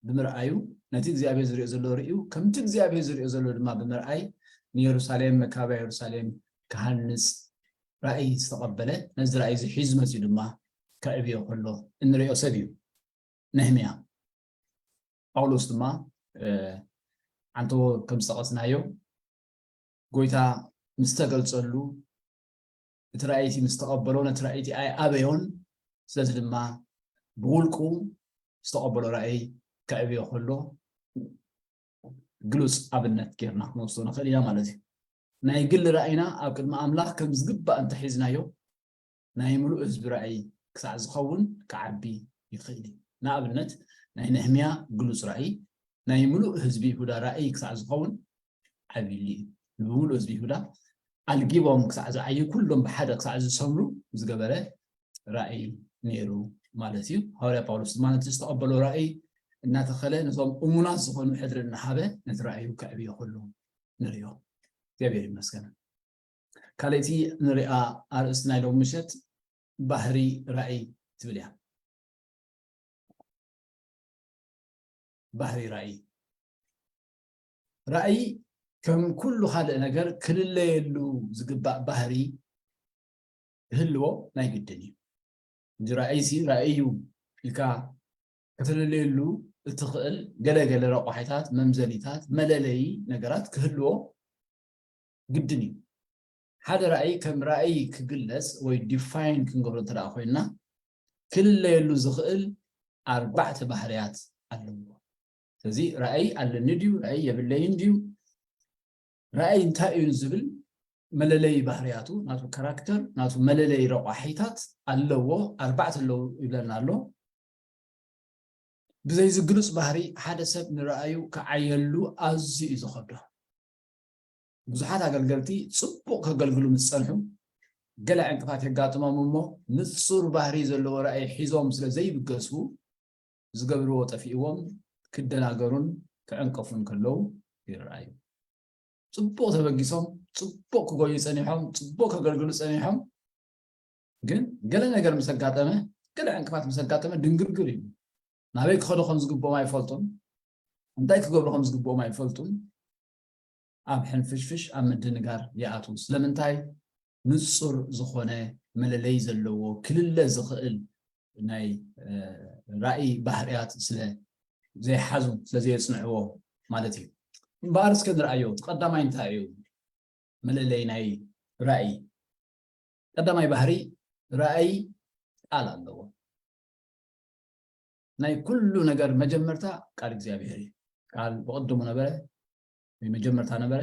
ብምርኣዩ፣ ነቲ እግዚኣብሔር ዝሪኦ ዘሎ ርእዩ፣ ከምቲ እግዚኣብሔር ዝሪኦ ዘሎ ድማ ብምርኣይ፣ ንየሩሳሌም፣ መካበያ የሩሳሌም ክሃንጽ ራእይ ዝተቐበለ፣ ነዚ ራእይ እዚ ሒዙ መጺኡ ድማ ከዕብዮ ከሎ እንሪኦ ሰብ እዩ ነህምያ። ጳውሎስ ድማ፣ እ፣ ዓንተዎ ከም ዝጠቐስናዮ፣ ጎይታ ምስ ተገልጸሉ፣ እቲ ራእይቲ ምስ ተቐበሎ፣ ነቲ ራእይቲ ኣይኣበዮን። ስለዚ ድማ ብውልቁ ዝተቐበሎ ራእይ ከዕብዮ ከሎ ግሉጽ ኣብነት ጌርና ክንወስዶ ንኽእል ኢና ማለት እዩ። ናይ ግሊ ራእይና ኣብ ቅድሚ ኣምላኽ ከም ዝግባእ እንተሒዝናዮ፣ ናይ ምሉእ ህዝቢ ራእይ ክሳዕ ዝኸውን ክዓቢ ይኽእል እዩ። ንኣብነት፣ ናይ ነህምያ ግሉጽ ራእይ ናይ ምሉእ ህዝቢ ይሁዳ ራእይ ክሳዕ ዝኸውን ዓብይሉ እዩ። ብምሉእ ህዝቢ ይሁዳ ኣልጊቦም ክሳዕ ዝዓዩ፣ ኩሎም ብሓደ ክሳዕ ዝሰምሩ ዝገበረ ራእይ ነይሩ ማለት እዩ። ሃዋርያ ጳውሎስ ድማ ነቲ ዝተቐበሎ ራእይ እናተኸለ፣ ነቶም እሙናት ዝኾኑ ሕድሪ እናሃበ ነቲ ራእዩ ከዕብዮ ከሎ ንሪኦ። እግዚኣብሔር ይመስገን። ካልኣይቲ ንሪኣ ኣርእስቲ ናይ ሎሚ ምሸት ባህሪ ራእይ ትብል እያ። ባህሪ ራእይ። ራእይ ከም ኩሉ ካልእ ነገር ክልለየሉ ዝግባእ ባህሪ ክህልዎ ናይ ግድን እዩ። እዚ ራእይሲ ራእይ እዩ ኢልካ ከተለለየሉ እትኽእል ገለገለ ረቋሒታት፣ መምዘኒታት፣ መለለዪ ነገራት ክህልዎ ግድን እዩ። ሓደ ራእይ ከም ራእይ ክግለጽ ወይ ዲፋይን ክንገብሮ እንተ ደኣ ኮይንና፣ ክልለየሉ ዝኽእል ኣርባዕተ ባህርያት ኣለዎ። ስለዚ ራእይ ኣለኒ ድዩ፣ ራእይ የብለይን ድዩ፣ ራእይ እንታይ እዩ ዝብል መለለዪ ባህርያቱ፣ ናቱ ካራክተር፣ ናቱ መለለዪ ረቋሒታት ኣለዎ። ኣርባዕተ ኣለዉ ይብለና ኣሎ። ብዘይ ዝግሉጽ ባህሪ ሓደ ሰብ ንራእዩ ክዓየሉ ኣዝዩ እዩ ዝኸብዶ። ብዙሓት ኣገልገልቲ ጽቡቕ ከገልግሉ ምስ ጸንሑ፣ ገለ ዕንቅፋት የጋጥሞም እሞ፣ ንጹር ባህሪ ዘለዎ ራእይ ሒዞም ስለ ዘይብገሱ፣ ዝገብርዎ ጠፊእዎም ክደናገሩን ክዕንቀፉን ከለዉ ይረኣዩ። ጽቡቕ ተበጊሶም፣ ጽቡቕ ክጎዩ ጸኒሖም፣ ጽቡቕ ከገልግሉ ጸኒሖም። ግን ገለ ነገር ምስ ኣጋጠመ፣ ገለ ዕንቅፋት ምስ ኣጋጠመ ድንግርግር እዩ። ናበይ ክኸዱ ከም ዝግብኦም ኣይፈልጡን፣ እንታይ ክገብሩ ከም ዝግብኦም ኣይፈልጡን። ኣብ ሕንፍሽፍሽ፣ ኣብ ምድንጋር ይኣትዉ። ስለምንታይ? ንጹር ዝኾነ መለለይ ዘለዎ፣ ክልለ ዝኽእል ናይ ራእይ ባህርያት ስለ ዘይሓዙ፣ ስለ ዘየጽንዕዎ ማለት እዩ። እምበኣር እስከ ንርኣዮ፣ እቲ ቀዳማይ እንታይ እዩ? መለለይ ናይ ራእይ ቀዳማይ ባህሪ፣ ራእይ ቃል ኣለዎ። ናይ ኩሉ ነገር መጀመርታ ቃል እግዚኣብሔር እዩ። ቃል ብቐድሙ ነበረ፣ ወይ መጀመርታ ነበረ፣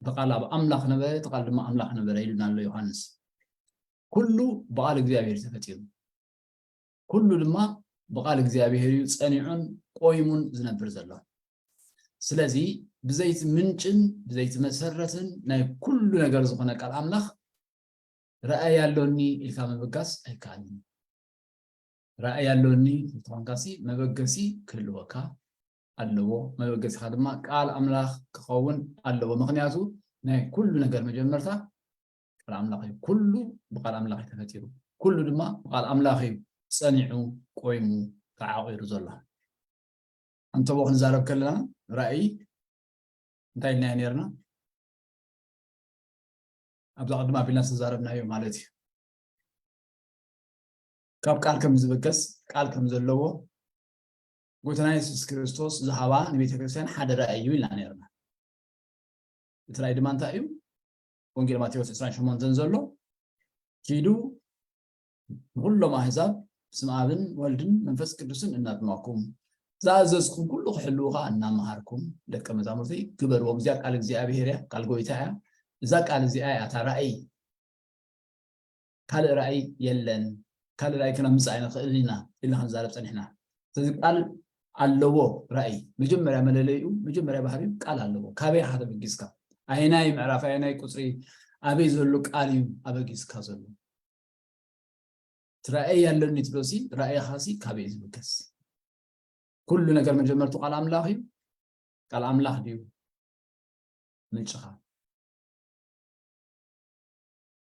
እቲ ቃል ኣብ ኣምላኽ ነበረ፣ እቲ ቃል ድማ ኣምላኽ ነበረ ኢሉና ኣሎ ዮሃንስ። ኩሉ ብቓል እግዚኣብሔር ተፈጢሩ፣ ኩሉ ድማ ብቓል እግዚኣብሔር እዩ ጸኒዑን ቆይሙን ዝነብር ዘሎ። ስለዚ ብዘይቲ ምንጭን ብዘይቲ መሰረትን ናይ ኩሉ ነገር ዝኾነ ቃል ኣምላኽ ራእይ ኣሎኒ ኢልካ ምብጋስ ኣይከኣልን። ራእይ ኣሎኒ እንተኾንካሲ መበገሲ ክህልወካ ኣለዎ። መበገሲኻ ድማ ቃል ኣምላኽ ክኸውን ኣለዎ። ምኽንያቱ ናይ ኩሉ ነገር መጀመርታ ቃል ኣምላኽ እዩ። ኩሉ ብቃል ኣምላኽ እዩ ተፈጢሩ። ኩሉ ድማ ብቃል ኣምላኽ እዩ ጸኒዑ፣ ቆይሙ፣ ተዓቂሩ ዘሎ። እንተቦ ክንዛረብ ከለና ራእይ እንታይ ኢልናዮ ነርና? ኣብዛ ቅድም ኣቢልና ዝተዛረብናዮ ማለት እዩ። ካብ ቃል ከም ዝበገስ፣ ቃል ከም ዘለዎ ጎይታና የሱስ ክርስቶስ ዝሃባ ንቤተ ክርስቲያን ሓደ ራእይ እዩ ኢልና ነርና። እቲ ራእይ ድማ እንታይ እዩ? ወንጌል ማቴዎስ ዕስራን ሸሞንተን ዘሎ፣ ኪዱ ንኹሎም ኣህዛብ ብስም ኣብን ወልድን መንፈስ ቅዱስን እናጥመቕኩም፣ ዝኣዘዝኩም ኩሉ ክሕልዉ ኸዓ እናመሃርኩም ደቀ መዛሙርቲ ግበርዎም። እዚኣ ቃል እግዚኣብሔር እያ፣ ቃል ጎይታ እያ። እዛ ቃል እዚኣ እያ እታ ራእይ። ካልእ ራእይ የለን። ካልእ ራእይ ክነምጽእ ኣይንኽእልን ኢና ኢልና ክንዛረብ ጸኒሕና። ስለዚ ቃል ኣለዎ ራእይ። መጀመርያ መለለይኡ፣ መጀመርያ ባህሪኡ ቃል ኣለዎ። ካበይ ኢኻ ተበጊስካ? ኣየናይ ምዕራፍ፣ ኣየናይ ቁጽሪ፣ ኣበይ ዘሎ ቃል እዩ ኣበጊስካ ዘሎ? እቲ ራእይ ኣለኒ ትብሎሲ፣ ራእይኻሲ ካበይ እዩ ዝብገስ? ኩሉ ነገር መጀመርቱ ቃል ኣምላኽ እዩ። ቃል ኣምላኽ ድዩ ምንጭኻ?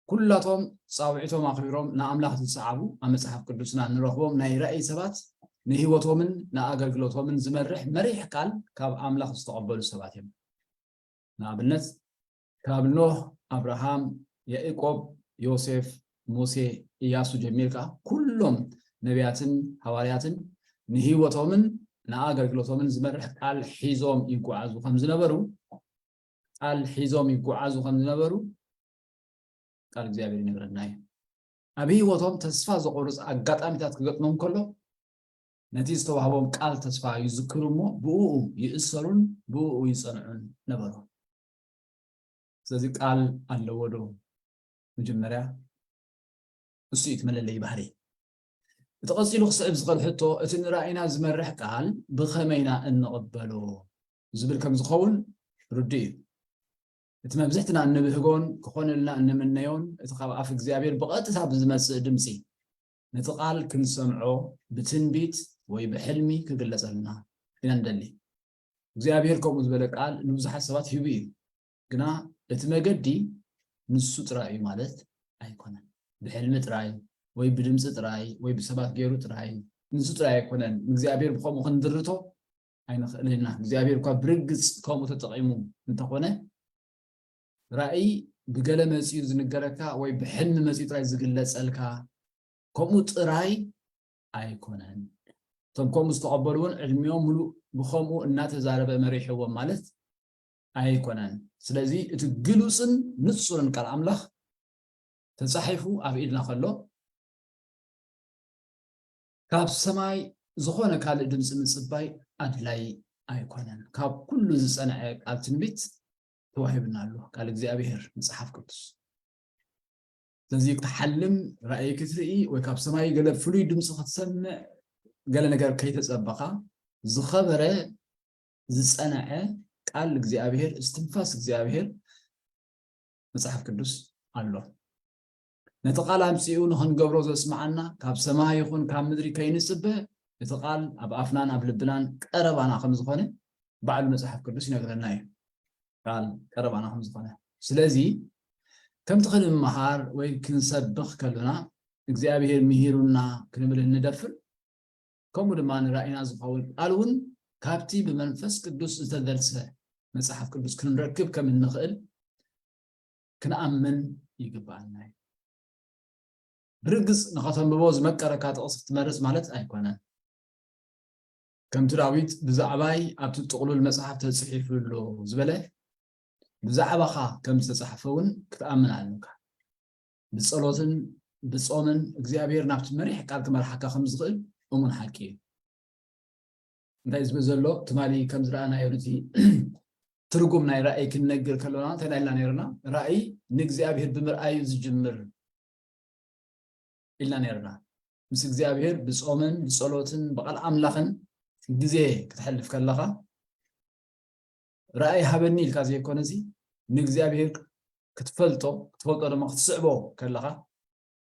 ኩላቶም ጻውዒቶም ኣኽቢሮም ንኣምላኽ ዝሰዓቡ ኣብ መጽሓፍ ቅዱስና እንረኽቦም ናይ ራእይ ሰባት ንህይወቶምን ንኣገልግሎቶምን ዝመርሕ መሪሕ ቃል ካብ ኣምላኽ ዝተቐበሉ ሰባት እዮም። ንኣብነት ካብ ኖህ፣ ኣብርሃም፣ ያዕቆብ፣ ዮሴፍ፣ ሙሴ፣ ኢያሱ ጀሚርካ ኩሎም ነቢያትን ሃዋርያትን ንህይወቶምን ንኣገልግሎቶምን ዝመርሕ ቃል ሒዞም ይጓዓዙ ከም ዝነበሩ፣ ቃል ሒዞም ይጓዓዙ ከም ዝነበሩ ቃል እግዚኣብሔር ይነግረና እዩ። ኣብ ህይወቶም ተስፋ ዘቑርጽ ኣጋጣሚታት ክገጥሞም ከሎ ነቲ ዝተዋህቦም ቃል ተስፋ ይዝክሩ እሞ ብእኡ ይእሰሩን ብእኡ ይጸንዑን ነበሩ። ስለዚ ቃል ኣለዎ ዶ? መጀመርያ እሱ እዩ እቲ መለለይ ባህሪ። እቲ ቀጺሉ ክስዕብ ዝኽእል ሕቶ፣ እቲ ንራእይና ዝመርሕ ቃል ብኸመይ ኢና እንቕበሎ ዝብል ከም ዝኸውን ርዱእ እዩ። እቲ መብዝሕትና እንብህጎን ክኾነልና እንምነዮን እቲ ካብ ኣፍ እግዚኣብሔር ብቐጥታ ብዝመጽእ ድምጺ፣ ነቲ ቃል ክንሰምዖ ብትንቢት ወይ ብሕልሚ ክግለጸልና ኢና ንደሊ። እግዚኣብሔር ከምኡ ዝበለ ቃል ንብዙሓት ሰባት ሂቡ እዩ። ግና እቲ መገዲ ንሱ ጥራይ እዩ ማለት ኣይኮነን። ብሕልሚ ጥራይ ወይ ብድምፂ ጥራይ ወይ ብሰባት ገይሩ ጥራይ ንሱ ጥራይ ኣይኮነን። እግዚኣብሔር ብኸምኡ ክንድርቶ ኣይንኽእልን ኢና። እግዚኣብሔር እኳ ብርግፅ ከምኡ ተጠቒሙ እንተኾነ፣ ራእይ ብገለ መፂኡ ዝንገረካ ወይ ብሕልሚ መፂኡ ጥራይ ዝግለፀልካ ከምኡ ጥራይ ኣይኮነን። እቶም ከምኡ ዝተቐበሉ እውን ዕድሚኦም ሙሉእ ብኸምኡ እናተዛረበ መሪሕዎም ማለት ኣይኮነን። ስለዚ እቲ ግሉፅን ንፁርን ቃል ኣምላኽ ተፃሒፉ ኣብ ኢድና ከሎ፣ ካብ ሰማይ ዝኾነ ካልእ ድምፂ ምፅባይ ኣድላይ ኣይኮነን። ካብ ኩሉ ዝፀንዐ ቃል ትንቢት ተዋሂብና ኣሎ፣ ቃል እግዚኣብሔር፣ መፅሓፍ ቅዱስ። ስለዚ ክትሓልም፣ ራእይ ክትርኢ ወይ ካብ ሰማይ ገለ ፍሉይ ድምፂ ክትሰምዕ፣ ገለ ነገር ከይተፀበኻ፣ ዝኸበረ ዝፀንዐ ቃል እግዚኣብሔር፣ እስትንፋስ እግዚኣብሔር መፅሓፍ ቅዱስ ኣሎ። ነቲ ቃል ኣምፂኡ ንኽንገብሮ ዘስምዓና ካብ ሰማይ ይኹን ካብ ምድሪ ከይንፅበ፣ እቲ ቃል ኣብ ኣፍናን ኣብ ልብናን ቀረባና ከም ዝኾነ ባዕሉ መፅሓፍ ቅዱስ ይነግረና እዩ። ቃል ቀረባና ከም ዝኾነ። ስለዚ ከምቲ ክንመሃር ወይ ክንሰብኽ ከሎና እግዚኣብሔር ምሂሩና ክንብል እንደፍር፣ ከምኡ ድማ ንራእይና ዝኸውን ቃል እውን ካብቲ ብመንፈስ ቅዱስ ዝተደርሰ መጽሓፍ ቅዱስ ክንረክብ ከም እንኽእል ክንኣምን ይግባኣና እዩ። ብርግጽ ንኸተንብቦ ዝመቀረካ ጥቕሲ ክትመርጽ ማለት ኣይኮነን። ከምቲ ዳዊት ብዛዕባይ ኣብቲ ጥቕሉል መጽሓፍ ተጽሒፉ ኣሎ ዝበለ፣ ብዛዕባኻ ከም ዝተጻሕፈ እውን ክትኣምን ኣለካ። ብጸሎትን ብጾምን እግዚኣብሔር ናብቲ መሪሕ ቃል ክመርሓካ ከም ዝኽእል እሙን ሓቂ እዩ። እንታይ ዝብል ዘሎ ትማሊ ከም ዝረኣናዮ ነቲ ትርጉም ናይ ራእይ ክንነግር ከሎና እንታይ ኢልና ነርና? ራእይ ንእግዚኣብሔር ብምርኣዩ ዝጅምር ኢልና ነርና። ምስ እግዚኣብሔር ብጾምን ብጸሎትን ብቓል ኣምላኽን ግዜ ክትሕልፍ ከለኻ ራእይ ሃበኒ ኢልካ ዘይኮነ እዚ ንእግዚኣብሔር ክትፈልጦ ክትፈልጦ ድማ ክትስዕቦ ከለኻ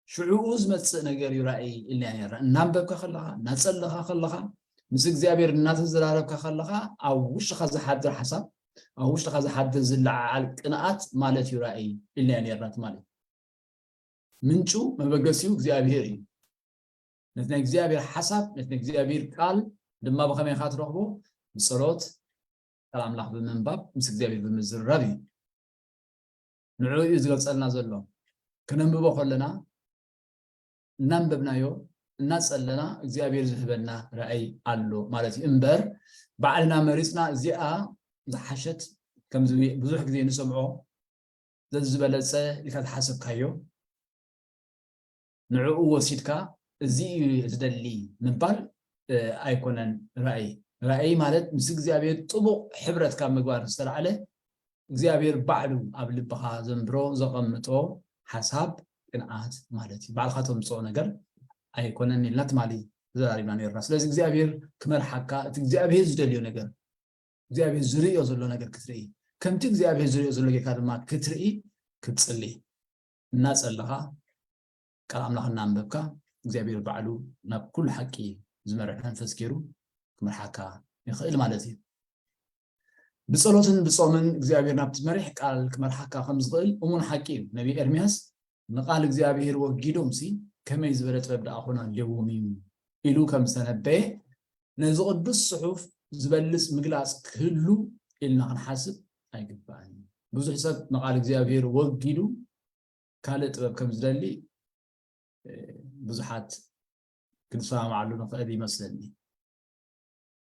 ሽዕኡ ዝመጽእ ነገር እዩ ራእይ ኢልና ነርና። እናንበብካ ከለኻ እናጸለኻ ከለኻ ምስ እግዚኣብሔር እናተዘራረብካ ከለኻ ኣብ ውሽጥኻ ዝሓድር ሓሳብ ኣብ ውሽጥኻ ዝሓድር ዝለዓዓል ቅንኣት ማለት እዩ ራእይ ኢልና ነርና ማለት ምንጩ መበገሲኡ እግዚኣብሔር እዩ። ነቲ ናይ እግዚኣብሔር ሓሳብ ነቲ ናይ እግዚኣብሔር ቃል ድማ ብኸመይ ኢኻ ትረኽቦ? ብጸሎት ቃል ኣምላኽ ብምንባብ ምስ እግዚኣብሔር ብምዝርራብ እዩ። ንዕኡ እዩ ዝገልጸልና ዘሎ። ክነንብቦ ከለና እናንበብናዮ እናጸለና እግዚኣብሔር ዝህበና ራእይ ኣሎ ማለት እዩ እምበር ባዕልና መሪጽና እዚኣ ዝሓሸት ከምዚ ብዙሕ ግዜ ንሰምዖ ዘዝበለጸ ኢልካ ዝሓሰብካዮ ንዕኡ ወሲድካ እዚ እዩ ዝደሊ ምባል ኣይኮነን ራእይ። ራእይ ማለት ምስ እግዚኣብሔር ጥቡቕ ሕብረት ካብ ምግባር ዝተላዕለ እግዚኣብሔር ባዕሉ ኣብ ልብኻ ዘንብሮ ዘቐምጦ ሓሳብ ቅንዓት ማለት እዩ። ባዕልኻ ተምፅኦ ነገር ኣይኮነን ኢልና ትማሊ ተዘራሪብና ነርና። ስለዚ እግዚኣብሔር ክመርሓካ እቲ እግዚኣብሔር ዝደልዮ ነገር እግዚኣብሔር ዝርእዮ ዘሎ ነገር ክትርኢ ከምቲ እግዚኣብሔር ዝርእዮ ዘሎ ጌርካ ድማ ክትርኢ ክትፅሊ እናፀለኻ ቃል ኣምላኽ እናንበብካ እግዚኣብሔር ባዕሉ ናብ ኩሉ ሓቂ ዝመርሕ መንፈስ ገይሩ ክመርሓካ ይኽእል ማለት እዩ። ብጸሎትን ብጾምን እግዚኣብሔር ናብቲ መሪሕ ቃል ክመርሓካ ከም ዝኽእል እሙን ሓቂ እዩ። ነቢ ኤርምያስ ንቓል እግዚኣብሔር ወጊዶምሲ ከመይ ዝበለ ጥበብ ደኣ ኮን ኣለዎም እዩ ኢሉ ከም ዝተነበየ ነዚ ቅዱስ ጽሑፍ ዝበልጽ ምግላጽ ክህሉ ኢልና ክንሓስብ ኣይግባእን። ብዙሕ ሰብ ንቓል እግዚኣብሔር ወጊዱ ካልእ ጥበብ ከም ዝደሊ ብዙሓት ክንሰማማዓሉ ንኽእል ይመስለኒ።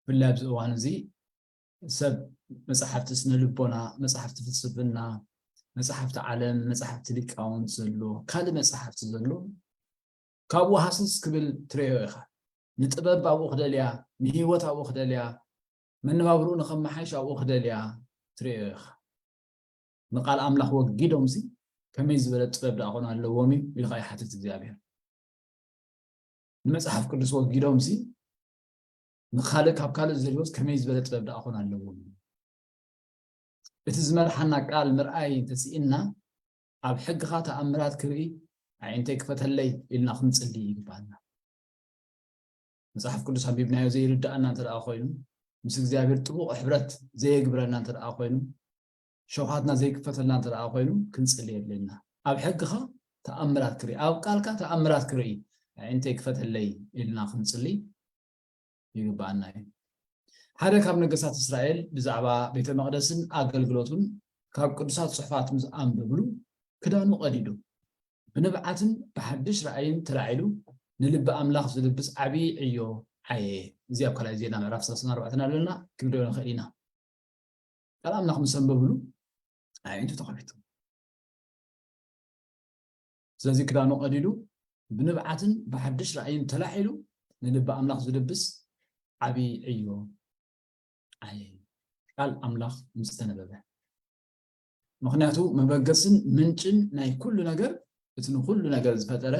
ብፍላይ ኣብዚ እዋን እዚ ሰብ መፅሓፍቲ ስነ ልቦና፣ መፅሓፍቲ ፍልስፍና፣ መፅሓፍቲ ዓለም፣ መፅሓፍቲ ሊቃውንት ዘሎ ካልእ መፅሓፍቲ ዘሎ ካብኡ ሃስስ ክብል ትርእዮ ኢኻ። ንጥበብ ኣብኡ ክደልያ፣ ንህይወት ኣብኡ ክደልያ፣ መነባብርኡ ንኸመሓይሽ ኣብኡ ክደልያ ትርእዮ ኢኻ። ንቃል ኣምላኽ ወጊዶምሲ ከመይ ዝበለ ጥበብ ደኣ ኮን ኣለዎም እዩ ኢልካ ይሓትት እግዚኣብሔር። ንመጽሓፍ ቅዱስ ወጊዶምሲ ንኻልእ ካብ ካልእ ዝደልዮስ ከመይ ዝበለ ጥበብ ደኣ ኮን ኣለዎም እዩ። እቲ ዝመርሓና ቃል ምርኣይ እንተስኢንና ኣብ ሕግኻ ተኣምራት ክርኢ ኣዒንተይ ክፈተለይ ኢልና ክንጽሊ ይግባኣና። መጽሓፍ ቅዱስ ኣንቢብናዮ ዘይርድኣና እንተ ደኣ ኮይኑ ምስ እግዚኣብሔር ጥቡቕ ሕብረት ዘየግብረና እንተ ደኣ ኮይኑ ሸውሃትና ዘይክፈተልና እንተ ደኣ ኮይኑ ክንጽሊ የድልየና። ኣብ ሕግኻ ተኣምራት ክርኢ ኣብ ቃልካ ተኣምራት ክርኢ ኣዒንተይ ክፈተለይ ኢልና ክንጽሊ ይግባኣና እዩ። ሓደ ካብ ነገስታት እስራኤል ብዛዕባ ቤተ መቕደስን ኣገልግሎቱን ካብ ቅዱሳት ጽሑፋት ምስ ኣንበብሉ ክዳኑ ቀዲዱ ብንብዓትን ብሓድሽ ራእይን ተላዒሉ ንልቢ ኣምላኽ ዝልብስ ዓብዪ ዕዮ ዓየ። እዚ ኣብ ካልኣይ ዜና ምዕራፍ ሰለስተ ኣርባዕተ ኣለና ክንሪኦ ንኽእል ኢና። ቃል ኣምላኽ ምስ ኣንበብሉ ኣዒንቱ ተኸፊቱ ስለዚ ክዳኑ ቀዲዱ ብንብዓትን ብሓድሽ ራእይን ተላዒሉ ንልቢ ኣምላኽ ዝልብስ ዓብዪ ዕዮ ዓየ። ቃል ኣምላኽ ምስ ተነበበ ምኽንያቱ መበገስን ምንጭን ናይ ኩሉ ነገር እቲ ንኩሉ ነገር ዝፈጠረ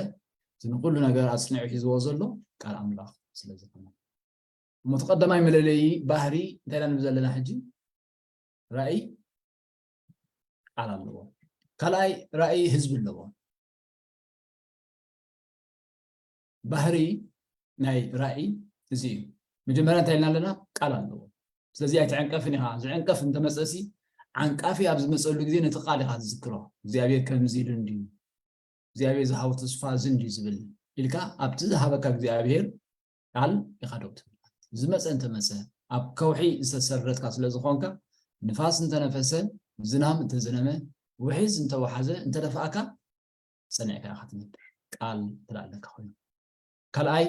እቲ ንኩሉ ነገር ኣፅኒዑ ሒዝዎ ዘሎ ቃል ኣምላኽ ስለዝኾነ እሞ እቲ ቀዳማይ መለለዪ ባህሪ እንታይ ኢና ንብል ዘለና ሕጂ ራእይ ቃል ኣለዎ ካልኣይ ራእይ ህዝቢ ኣለዎ ባህሪ ናይ ራእይ እዚ እዩ መጀመርያ እንታይ ኢልና ኣለና ቃል ኣለዎ ስለዚ ኣይትዕንቀፍን ኢኻ ዝዕንቀፍ እንተመፀሲ ዓንቃፊ ኣብ ዝመፀሉ ግዜ ነቲ ቃል ኢኻ ትዝክሮ። እግዚኣብሔር ከምዚ ኢሉ እንድዩ፣ እግዚኣብሔር ዝሃቦ ተስፋ እዚ እንድዩ ዝብል ኢልካ ኣብቲ ዝሃበካ እግዚኣብሔር ቃል ኢኻ ደው ትብል። ዝመፀ እንተመፀ፣ ኣብ ከውሒ ዝተሰረትካ ስለ ዝኾንካ፣ ንፋስ እንተነፈሰ፣ ዝናም እንተዘነመ፣ ውሒዝ እንተወሓዘ፣ እንተደፍኣካ፣ ጸኒዕካ ኢኻ ትነብር። ቃል ትለኣለካ ኮይኑ። ካልኣይ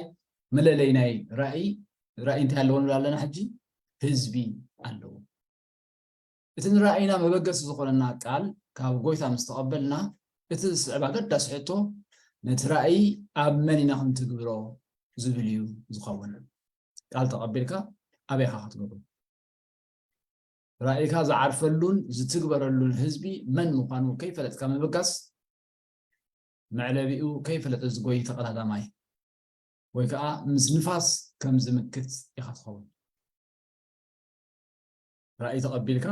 መለለይ ናይ ራእይ፣ ራእይ እንታይ ኣለዎ ንብል ኣለና ሕጂ? ህዝቢ ኣለዎ። እቲ ንራእይና መበገሲ ዝኾነና ቃል ካብ ጎይታ ምስ ተቐበልና፣ እቲ ዝስዕብ ኣገዳሲ ሕቶ፣ ነቲ ራእይ ኣብ መን ኢና ክንትግብሮ ዝብል እዩ ዝኸውን። ቃል ተቐቢልካ ኣበይ ኢኻ ክትገብሮ? ራእይካ ዝዓርፈሉን ዝትግበረሉን ህዝቢ መን ምዃኑ ከይፈለጥካ ምብጋስ፣ መዕለቢኡ ከይፈለጠ ዝጎይ ተቐዳዳማይ፣ ወይ ከዓ ምስ ንፋስ ከም ዝምክት ኢኻ ትኸውን። ራእይ ተቐቢልካ፣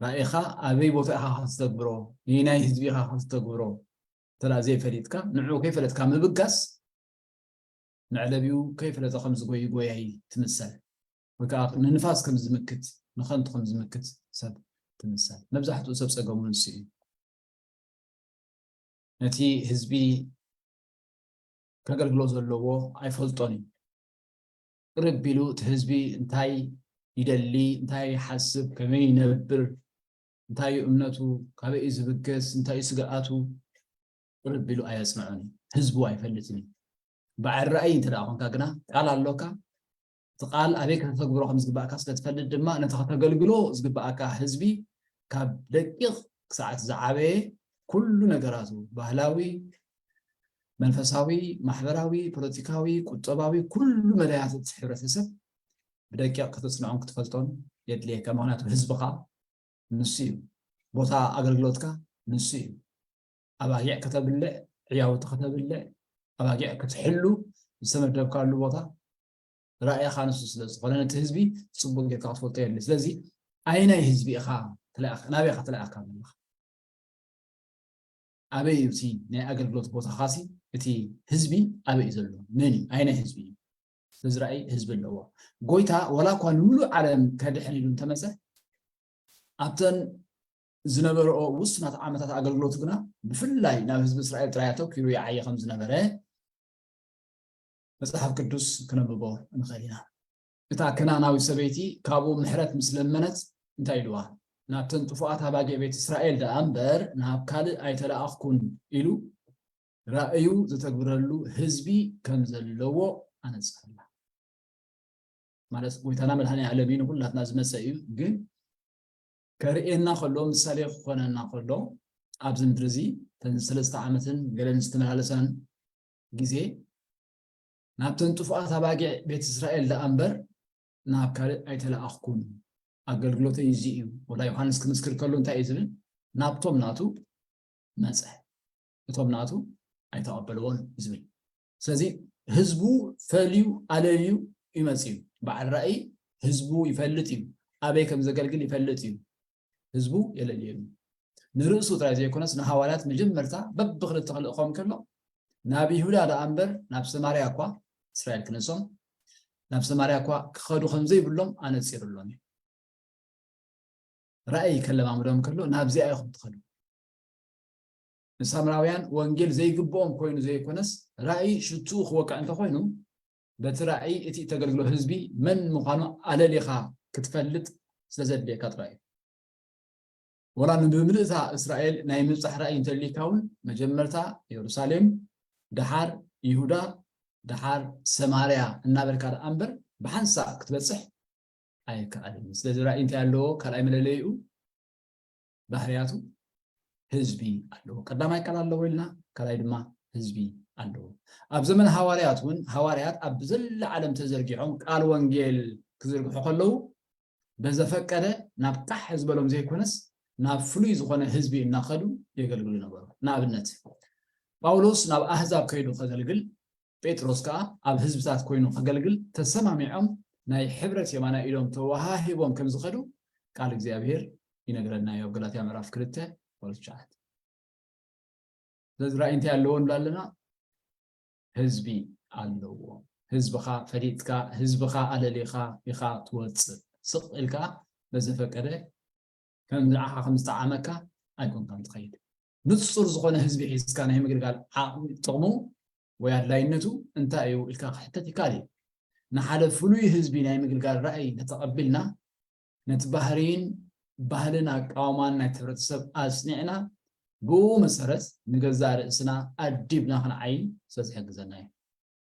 ራእይኻ ኣበይ ቦታ ኢኻ ከተተግብሮ፣ ንናይ ህዝቢ ኢኻ ከተተግብሮ፣ እንተ ዘይፈሊጥካ፣ ንዕኡ ከይፈለጥካ ምብጋስ፣ መዕለቢኡ ከይፈለጠ ከም ዝጎይ ጎያይ ትምሰል። ወይ ከዓ ንንፋስ ከም ዝምክት፣ ንኸንቱ ከም ዝምክት ሰብ ትምሰል። መብዛሕትኡ ሰብ ጸገሙ ንሱ እዩ። ነቲ ህዝቢ ከገልግሎ ዘለዎ ኣይፈልጦን እዩ። ቅርብ ኢሉ እቲ ህዝቢ እንታይ ይደሊ፣ እንታይ ይሓስብ፣ ከመይ ይነብር፣ እንታይ እዩ እምነቱ፣ ካበይ እዩ ዝብገስ፣ እንታይ እዩ ስግኣቱ፣ ቅርብ ኢሉ ኣየጽንዖን እዩ። ህዝቡ ኣይፈልጥን እዩ። በዓል ራእይ እንተ ደኣ ኾንካ ግና ቃል ኣሎካ፣ እቲ ቃል ኣበይ ከተተግብሮ ከም ዝግባእካ ስለ ትፈልጥ ድማ፣ ነቲ ከተገልግሎ ዝግባእካ ህዝቢ ካብ ደቂቕ ክሳዕ እቲ ዝዓበየ ኩሉ ነገራቱ፣ ባህላዊ፣ መንፈሳዊ፣ ማሕበራዊ፣ ፖለቲካዊ፣ ቁጠባዊ፣ ኩሉ መዳያት እቲ ሕብረተሰብ ብደቂቕ ከተጽንዖን ክትፈልጦን የድልየካ። ምኽንያቱ ህዝብኻ ንሱ እዩ። ቦታ ኣገልግሎትካ ንሱ እዩ። ኣባጊዕ ከተብልዕ፣ ዕያውቲ ከተብልዕ፣ ኣባጊዕ ክትሕሉ ዝተመደብካሉ ቦታ ራእይኻ ንሱ ስለ ዝኾነ ነቲ ህዝቢ ጽቡቅ ጌርካ ክትፈልጦ የድሊ። ስለዚ ኣየናይ ህዝቢ ኢኻ ተለኣኽ-፣ ናበይ ኢኻ ተለኣኽካ ዘለኻ? ኣበይ እዩ እቲ ናይ ኣገልግሎት ቦታኻሲ? እቲ ህዝቢ ኣበይ እዩ ዘሎ? መን እዩ? ኣየናይ ህዝቢ እዩ? ስለዚ ራእይ ህዝቢ ኣለዎ። ጎይታ ዋላ እኳ ንምሉእ ዓለም ከድሕን ኢሉ እንተመጸ፣ ኣብተን ዝነበረኦ ውሱናት ዓመታት ኣገልግሎቱ ግና ብፍላይ ናብ ህዝቢ እስራኤል ጥራይ ኣተኲሩ ይዓዪ ከም ዝነበረ መጽሓፍ ቅዱስ ክነንብቦ ንኽእል ኢና። እታ ከነኣናዊት ሰበይቲ ካብኡ ምሕረት ምስ ለመነት እንታይ ኢልዋ? "ናብተን ጥፉኣት ኣባጊዕ ቤት እስራኤል ደኣ እምበር ናብ ካልእ ኣይተለኣኽኩን" ኢሉ ራእዩ ዘተግብረሉ ህዝቢ ከም ዘለዎ ኣነጽረላ። ማለት ጎይታና መድኃኔ ዓለም እዩ፣ ንኹላትና ዝመጸ እዩ። ግን ከርእየና ከሎ፣ ምሳሌ ክኾነና ከሎ፣ ኣብዚ ምድሪ እዚ ተን ሰለስተ ዓመትን ገለን ዝተመላለሳን ግዜ ናብተን ጥፉኣት ኣባጊዕ ቤት እስራኤል ደኣ እምበር ናብ ካልእ ኣይተለኣኽኩን፣ ኣገልግሎተይ እዚ እዩ። ወላ ዮሃንስ ክምስክር ከሎ እንታይ እዩ ዝብል? ናብቶም ናቱ መጸ፣ እቶም ናቱ ኣይተቐበልዎን እዩ ዝብል። ስለዚ ህዝቡ ፈልዩ ኣለልዩ ይመጽእ እዩ። በዓል ራእይ ህዝቡ ይፈልጥ እዩ፣ ኣበይ ከም ዘገልግል ይፈልጥ እዩ። ህዝቡ የለልየሉ። ንርእሱ ጥራይ ዘይኮነስ ንሃዋርያት መጀመርታ በብኽልተ ክልእኾም ከሎ ናብ ይሁዳ ደኣ እምበር ናብ ሰማርያ እኳ፣ እስራኤል ክነሶም፣ ናብ ሰማርያ እኳ ክኸዱ ከም ዘይብሎም ኣነጺሩሎም እዩ። ራእይ ከለማምዶም ከሎ ናብዚኣ ኢኹም ትኸዱ። ንሳምራውያን ወንጌል ዘይግብኦም ኮይኑ ዘይኮነስ ራእይ ሽትኡ ክወቅዕ እንተኾይኑ በቲ ራእይ እቲ እተገልግሎ ህዝቢ መን ምዃኑ ኣለሊኻ ክትፈልጥ ስለ ዘድልየካ ጥራይ እዩ። ወላ ንብምልእታ እስራኤል ናይ ምብጻሕ ራእይ እንተልዩካ እውን መጀመርታ የሩሳሌም፣ ደሓር ይሁዳ፣ ደሓር ሰማርያ እናበልካ ደኣ እምበር ብሓንሳእ ክትበጽሕ ኣይከኣልን። ስለዚ ራእይ እንታይ ኣለዎ? ካልኣይ መለለይኡ ባህርያቱ ህዝቢ ኣለዎ። ቀዳማይ ቃል ኣለዎ ኢልና፣ ካልኣይ ድማ ህዝቢ ኣለዎ። ኣብ ዘመን ሃዋርያት እውን ሃዋርያት ኣብ ዘላ ዓለም ተዘርጊሖም ቃል ወንጌል ክዝርግሑ ከለዉ በዘፈቀደ ናብ ቃሕ ዝበሎም ዘይኮነስ ናብ ፍሉይ ዝኾነ ህዝቢ እናኸዱ የገልግሉ ነበሩ። ንኣብነት ጳውሎስ ናብ ኣህዛብ ከይዱ ከገልግል፣ ጴጥሮስ ከኣ ኣብ ህዝብታት ኮይኑ ከገልግል ተሰማሚዖም ናይ ሕብረት የማናይ ኢዶም ተወሃሂቦም ከም ዝኸዱ ቃል እግዚኣብሔር ይነግረና እዩ ኣብ ገላትያ ምዕራፍ ክልተ ቁጽሪ ትሽዓተ። ስለዚ ራእይ እንታይ ኣለዎ ንብል ኣለና? ህዝቢ ኣለዎ። ህዝብኻ ፈሊጥካ፣ ህዝብኻ ኣለሊኻ ኢኻ ትወጽእ። ስቕ ኢልካ በዘፈቀደ ከም ንዓኻ ከም ዝጠዓመካ ኣይኮንካን ትኸይድ። ንጹር ዝኾነ ህዝቢ ሒዝካ ናይ ምግልጋል ዓቕሚ፣ ጥቕሙ ወይ ኣድላይነቱ እንታይ እዩ ኢልካ ክሕተት ይከኣል እዩ። ንሓደ ፍሉይ ህዝቢ ናይ ምግልጋል ራእይ እንተተቐቢልና፣ ነቲ ባህርይን ባህልን ኣቃውማን ናይቲ ሕብረተሰብ ኣጽኒዕና፣ ብኡ መሰረት ንገዛእ ርእስና ኣዲብና ክንዓይን ስለ ዝሕግዘና እዩ።